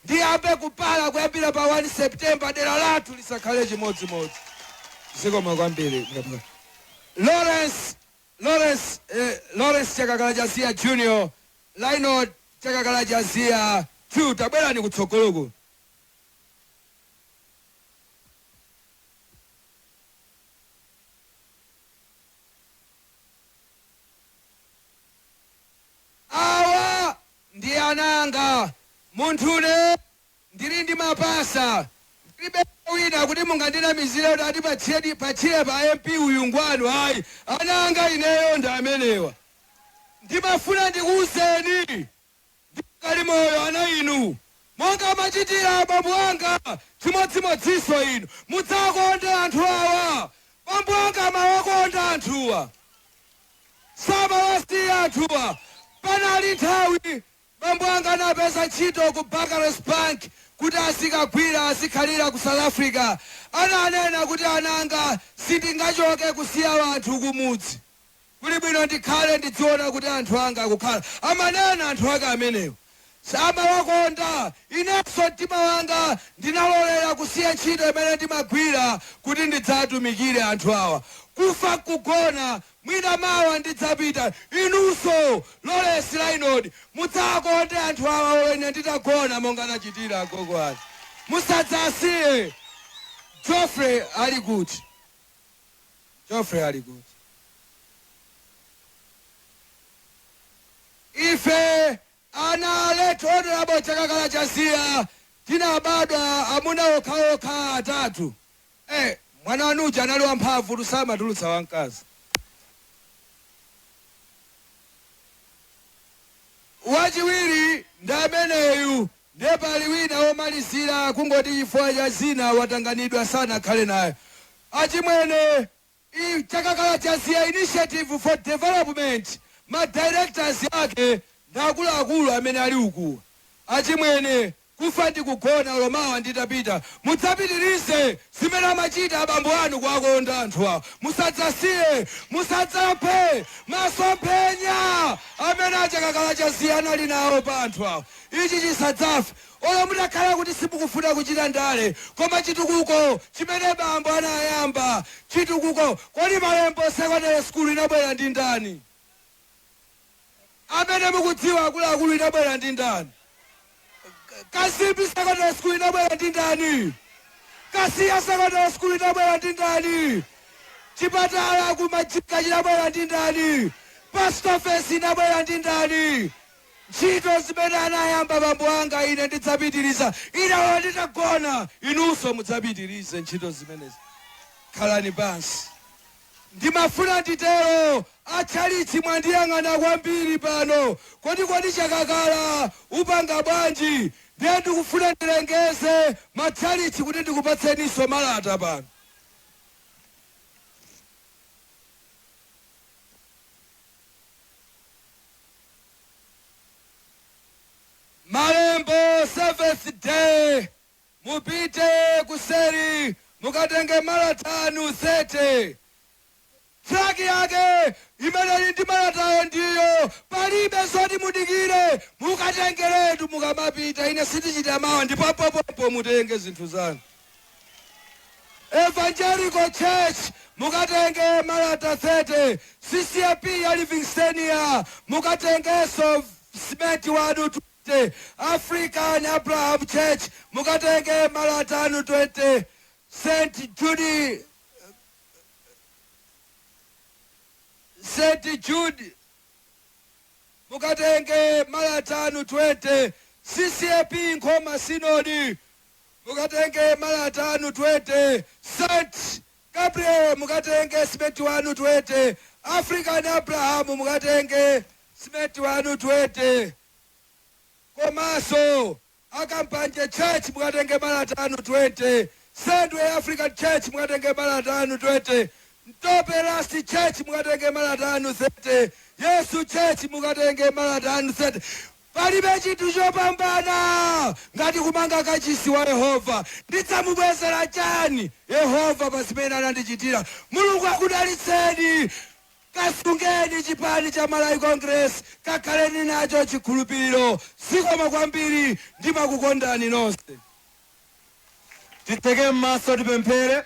ndiyambe kupala kuyambira pa 1 September, dera lathu lisakhale chimodzimodzi. Zikomo kwambiri. Lawrence Chakakala Chaziya Junior, Lino Chakakala Chaziya 2, tabwerani kutsogoloku. Awa ndi ananga. Munthune ndili ndi mapasa, ndilibe wina kuti mungandinamizire kuti ati patchire patchire pa MP uyu ngwanu. Ayi, ananga ineyo ndi amenewa. Ndimafuna ndikuwuzeni ndikali moyo, ana inu, monga machitira abambo anga, chimodzimodzinso inu mudzakonde anthu awa. Bambo anga amawakonda anthuwa, samawasiya anthuwa. Panali nthawi bambo anga anapeza ntchito ku Barclays Bank kuti azikagwira, azikhalira ku South Africa. Ananena kuti, "Ananga, sindingachoke kusiya anthu kumudzi, kuli bwino ndikhale ndidziona kuti anthu anga akukhala." Amanena anthu ake amenewo, samawakonda. Inenso mtima wanga ndinalolera kusiya ntchito imene ndimagwira kuti ndidzatumikire anthu awa. Kufa kugona, mwina mawa ndidzapita. Inunso Lawrence, Linod, mudzakonde anthu awa ine nditagona, monga anachitira agogo ake. Musadzasiye. Geoffrey ali kuti? Geoffrey ali kuti? Ife ana late Honorable Chakakala Chaziya tinabadwa amuna okhaokha atatu. Mwana wanuja anali wamphamvu, tusamatulutsa wamkazi. Wachiwiri ndi ameneyu, ndiye pali wina womalizira, kungoti chifukwa cha zina watanganidwa sanakhale naye. Achimwene, Chakakala Chaziya Initiative for Development, ma directors ake ndi akuluakulu amene ali ukuwa. Achimwene, kufa ndi kugona, lomawa nditapita, mudzapitirize zimene amachita abambo anu, kuwakonda anthu awo. Musadzasiye, musadzaphe masomphenya amene aChakakala Chaziya anali nawo pa anthu awo. Ichi chisadzafe. Olo mutakhala kuti simukufuna kuchita ndale, koma chitukuko chimene bambo anayamba, chitukuko. Kodi Malembo Secondary School inabwera ndi ndani? Amene mukudziwa akuluakulu, inabwera ndi ndani? Kasipi Secondary School inabwera ndi ndani? Kasiya Secondary School inabwera ndi ndani? Chipatala kumachika chinabwera ndi ndani? Post office inabwera ndi ndani? Ntchito zimene anayamba bambo anga ine ndidzapitiriza. Ine nditagona, inunso mudzapitirize ntchito zimenezi. Khalani pansi. Ndimafuna nditero, atchalichi mwandiyang'ana kwambiri pano. Kodi Chakakala upanga bwanji? Ndiye ndikufuna ndilengeze matchalichi kuti ndikupatseninso malata pano. Malembo Seventh Day, mupite kuseri mukatenge malata anu 30. Truck yake imene ili ndi malatayo ndiyo. Palibe zoti mudikire, mukatengeretu mukamapita. Ine sitichita mawa, ndipo mutenge zinthu zanu. Evangelical Church, mukatenge malata 30. CCAP ya Livingstonia, mukatengeso simenti wanu 20. African Abraham Church, mukatenge malata anu 20. St Judy, St Jude, mukatenge malata anu 20. CCAP Nkhoma Synod, mukatenge malata anu 20. St Gabriel, mukatenge simenti wanu 20. African Abraham, mukatenge simenti wanu 20. Komanso Akampanje Church, mukatenge malata anu 20. Sendwe African Church, mukatenge malata anu 20. Mtope Last Church, mukatenge malata anu 30. Yesu Church, mukatenge malata anu 30. Palibe chinthu chopambana ngati kumanga kachisi wa Yehova. Ndidzamubwezera chani Yehova pa zimene anandichitira? Mulungu akudalitseni. Kasungeni chipani cha Malawi Congress, kakhaleni nacho chikhulupiriro. Zikomo kwambiri, ndimakukondani nonse. Titseke m'maso, tipemphere.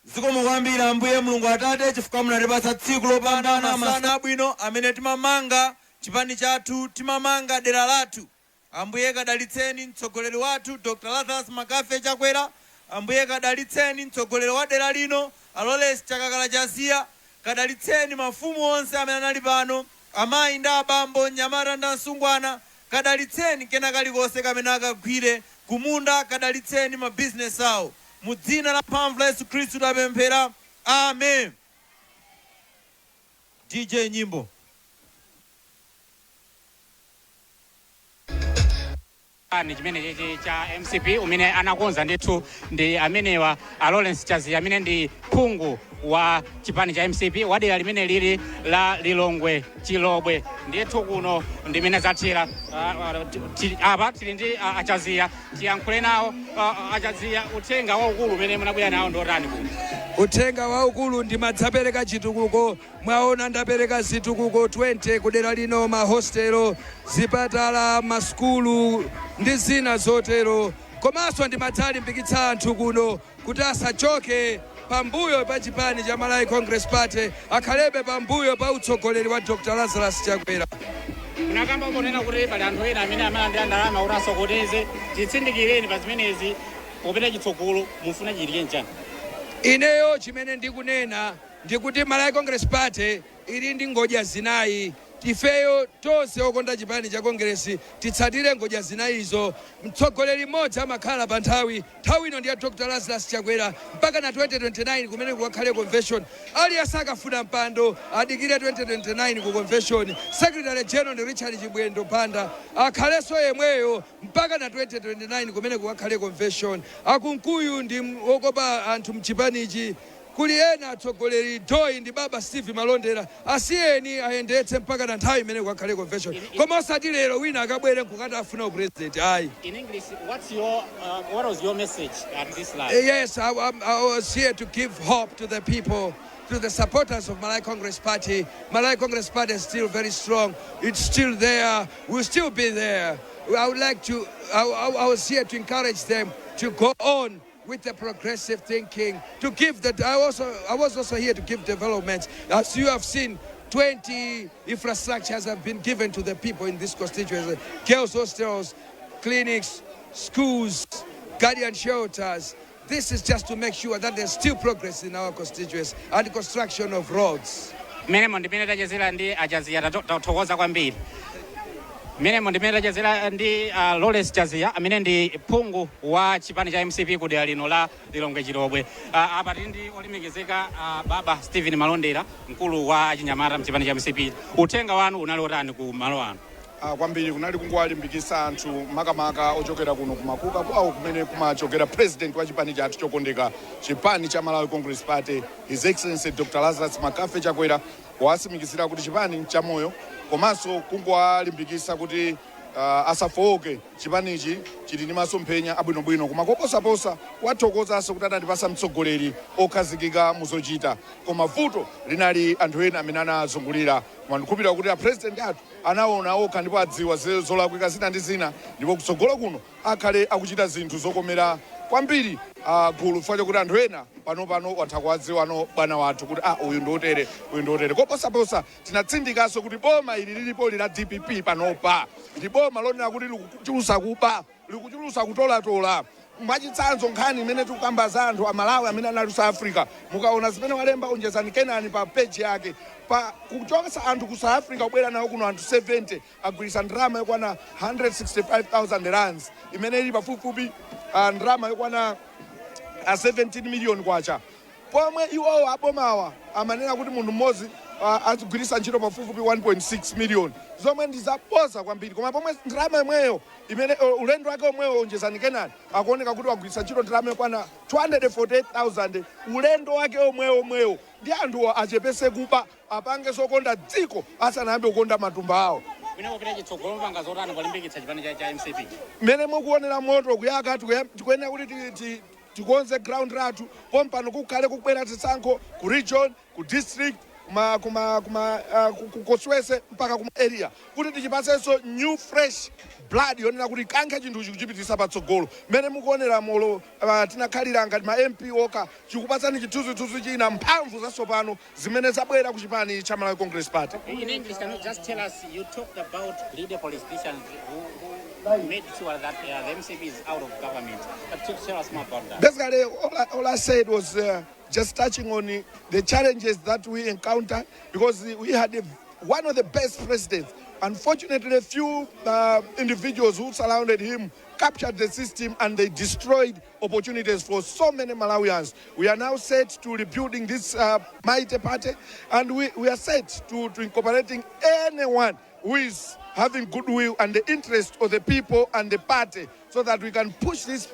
Zikomo kwambiri, Ambuye Mulungu Atate, chifukwa munatipatsa tsiku lopambana, masana abwino amene timamanga chipani chathu, timamanga dera lathu. Ambuye, kadalitseni mtsogoleri wathu Dr Lazarus Makafe Chakwera. Ambuye, kadalitseni mtsogoleri wa dera lino a Lawrence Chakakala Chaziya. Kadalitseni mafumu onse amene anali pano, amayi ndi abambo, mnyamata ndi asungwana. Kadalitseni kena kalikonse kamene akagwire kumunda. Kadalitseni mabizinesi awo. Mu dzina la mphamvu la Yesu Khristu tapemphera, amen. DJ, nyimbo. Ni chimene chichi cha MCP umene anakonza ndithu ndi amenewa a Lawrence Chaziya, amene ndi phungu wa chipani cha MCP wa dera limene lili la Lilongwe Chilobwe. Ndithu kuno ndimene zathera. Apa tili ndi aChaziya, tiyankhule nawo. Achaziya, uthenga waukulu umene munabwera nawo ndotani kuno? Uthenga waukulu, ndimadzapereka chitukuko. Mwaona, ndapereka zitukuko 20 kudera lino: mahostelo, zipatala, masukulu ndi zina zotero. Komanso ndimadzalimbikitsa anthu kuno kuti asachoke pambuyo pa chipani cha Malawi Congress Party, akhalebe pambuyo pa utsogoleri wa Dr Lazarus Chakwera. Munakamba kunena kuti pali anthu ena amene amalandira ndalama kuti asokoneze. Titsindikireni pa zimenezi. Popita chitsogolo, mufuna chitike nchani? Ineyo chimene ndikunena ndikuti Malawi Congress Party ili ndi ngodya zinayi. Ifeyo tonse okonda chipani cha Congress titsatire ngodya zinayizo. Mtsogoleri mmodzi amakhala pa nthawi. Nthawi ino ndi ya Dr Lazarus Chakwera mpaka na 2029 kumene kukakhale convention. Aliyense akafuna mpando adikire 2029 ku convention. Secretary General ndi Richard Chibwendo Banda, akhalenso yemweyo mpaka na 2029 kumene kukakhale convention. Akunkuyu ndi wokopa anthu mchipanichi. Kuli ena atsogoleri, doi ndi baba Steve Malondera, asiyeni ayendetse mpaka na nthawi imene kukakhale convention, koma osati lero wina akabwere nkukati afuna upresident, ayi. In English, what was your message at this live? Yes, I was here to give hope to the people, to the supporters of Malawi Congress Party. Malawi Congress Party is still very strong. It's still there. We'll still be there. I would like to, I was here to encourage them to go on with the progressive thinking, to give that. I was also here to give development. As you have seen, 20 infrastructures have been given to the people in this constituency: girls' hostels, clinics, schools, guardian shelters. This is just to make sure that there's still progress in our constituency and construction of roads. Mmenemo ndimene tachezera ndi aChaziya. Tathokoza kwambiri. Mmenemo ndimene tachezera ndi Lawrence Chaziya, amene ndi phungu wa chipani cha MCP ku dera lino la Lilongwe Chilobwe. Apa tili ndi olemekezeka baba Stephen Malondera, mkulu wa chinyamata mchipani cha MCP. Uthenga wanu unali otani ku malo ano? Kwambiri kunali kungowalimbikitsa anthu, makamaka ochokera kuno kumakuka kwawo kumene kumachokera president wa chipani chathu chokondeka, chipani cha Malawi Congress Party, His Excellency Dr Lazarus Makafe Chakwera, kuwatsimikizira kuti chipani chamoyo, komanso kungowalimbikitsa kuti Asafowoke, chipanichi chili ndi masomphenya abwinobwino, koma koposaposa wathokozanso kuti anatipasa mtsogoleri okhazikika muzochita. Koma vuto linali anthu ena amene anazungulira, koma ndikukhulupirira kuti a president athu anaona okha ndipo adziwa zolakwika zina ndi zina, ndipo kutsogolo kuno akhale akuchita zinthu zokomera kwambiri gulu, chifukwa chokuti anthu ena pano watha kuwadziwano bwana wathu kuti uyu ndiotere, uyu ndiotere. Koposaposa tinatsindikanso kuti boma ili lilipo la DPP panopa ndi boma lonena kuti likuchulusa kuba, likuchulusa kutolatola. Mwachitsanzo, nkhani imene tikukamba za anthu Amalawi amene anali South Africa, mukaona zimene walemba Onjezani Kenani pa page yake, pa kuchokesa anthu ku South Africa kubwera nawo kuno anthu 70, agwiritsa ndalama yokwana 165,000 rands, imene ili pafupifupi ndalama yokwana 17 million kwacha, pomwe iwowo abomawa amanena kuti munthu mmodzi azigwiritsa ntchito pafupifupi 1.6 million, zomwe ndizaposa kwambiri. Koma pomwe ndalama imweyo imene ulendo wake omwewo Onjezani Kenani akuoneka kuti wagwiritsa ntchito ndalama yokwana 248,000 ulendo wake omwewo omwewo. Ndi anthuwo achepese kuba, apange zokonda dziko asanayambe kukonda matumba awo. Mwina kupita chitsogolo mupanga zotani polimbikitsa chipani cha MCP? Mmene mukuonera moto kuyaka, tikuyenera kuti tikonze ground lathu pompano. Kukhale kubwera zisankho ku region, ku district, kuma ku constituency mpaka kuma area, kuti tichipasenso new fresh blood yonena kuti kankhe chinthuchi kuchipitisa patsogolo. Mmene mukuonera molo tinakhalira ngati ma MP okha, chikupatsani chithunzithunzi china, mphamvu zatsopano zimene zabwera ku chipani cha Malawi Congress Party. In English, can you just tell us, you talked about leader politicians who made sure that the MCP is out of government. But tell us more about that. Basically, all I said was just touching on the challenges that we encountered, because we had one of the best presidents. Unfortunately, a few individuals who surrounded him captured the system and they destroyed opportunities for so many Malawians. We are now set to rebuilding this mighty party, and we are set to incorporating anyone who is having goodwill and the interest of the people and the party, so that we can push this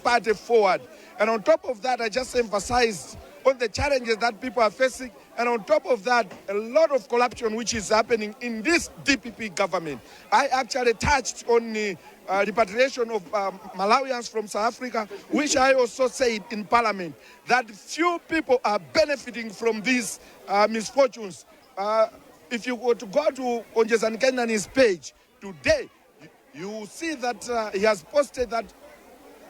party forward. And on top of that, I just emphasized on the challenges that people are facing. And on top of that, a lot of corruption which is happening in this DPP government. I actually touched on the repatriation of Malawians from South Africa, which I also said in Parliament that few people are benefiting from these misfortunes. If you were to go to Onjezani Kenani's page today, you will see that he has posted that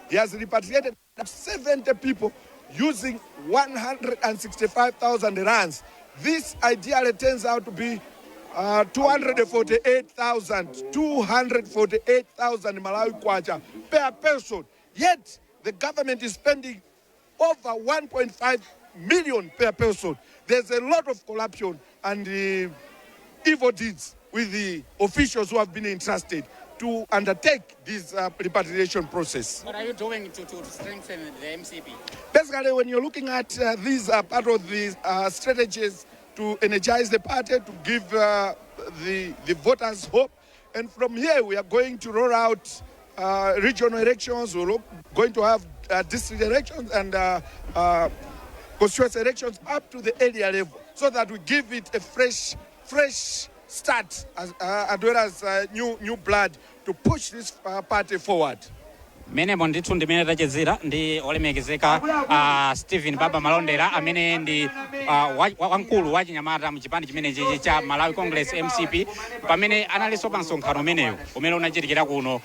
he has repatriated 70 people using 165,000 rands. This ideally turns out to be 248,000, 248,000 Malawi kwacha per person. Yet the government is spending over 1.5 million per person. There's a lot of corruption and evil deeds with the officials who have been entrusted to undertake this repatriation process. What are you doing to strengthen the MCP? Basically, when you're looking at these are part of the strategies to energize the party, to give the voters hope. And from here, we are going to roll out regional elections. We're going to have district elections and constituency elections up to the area level, so that we give it a fresh start as well as new blood to push this party forward. Menemo ndithu ndimene tachezera ndi olemekezeka Stephen Baba Malondera, amene ndi wamkulu wa chinyamata mchipani chimenechi cha Malawi Congress, MCP, pamene analinso pa msonkhano umeneyo umene unachitikira kuno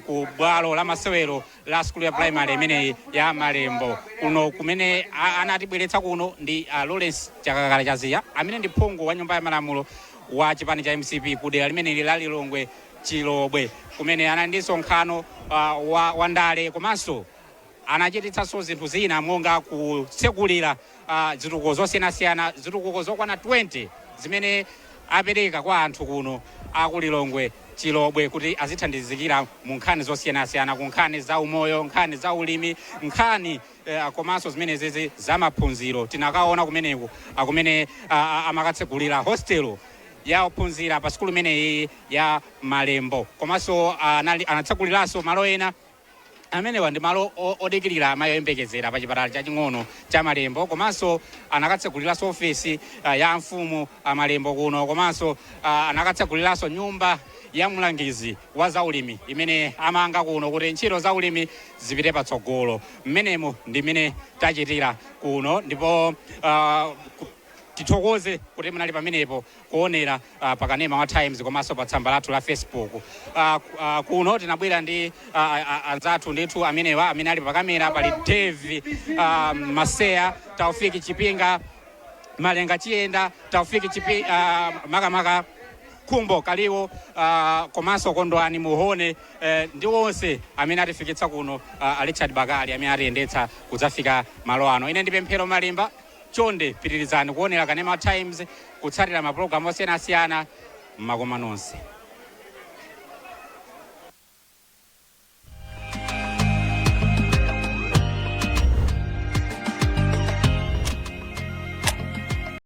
ku bwalo la masewero la skulu ya primary imeneyi ya Malembo kuno. Kumene anatibweretsa kuno ndi Lawrence Chakakala Chaziya, amene ndi phungu wa nyumba ya malamulo wa chipani cha MCP ku dera limeneli la Lilongwe Chilobwe, kumene anali ndi msonkhano wa ndale, komanso anachititsanso zinthu zina monga kutsekulira zitukuko zosiyanasiyana, zitukuko zokwana 20 zimene apereka kwa anthu kuno akulilongwe Chilobwe kuti azithandizikira mu nkhani zosiyanasiyana, ku nkhani za umoyo, nkhani za ulimi, nkhani komanso zimenezezi za maphunziro. Tinakaona kumeneku kumene amakatsekulira hostel ya ophunzira pa sukulu imeneyi ya Malembo, komanso anatsekuliranso malo ena. Amenewa ndi malo odikirira amayi oyembekezera pa chipatala chaching'ono cha Malembo, komanso anakatsekuliranso ofesi ya mfumu Amalembo kuno, komanso anakatsekuliranso nyumba ya ya mlangizi wa zaulimi imene amanga kuno kuti ntchito zaulimi zipite patsogolo. Mmenemo ndi mmene tachitira kuno, ndipo tithokoze kuti munali pamenepo kuonera pakanema wa Times komanso pa tsamba lathu la Facebook. Kuno tinabwera ndi anzathu ndithu amenewa amene ali pakamera. Pali Dave Maseya, Taufiki Chipinga, Malenga Chiyenda, Taufiki makamaka Khumbo Kaliwo, komanso Kondwani Muhone, ndi onse amene atifikitsa kuno, Richard Bakali amene atiyendetsa kudzafika malo ano. Ine ndi Pemphero Malimba. Chonde pitirizani kuonera kanema Times, kutsatira mapulogalamu osiyanasiyana. Makoma nonse.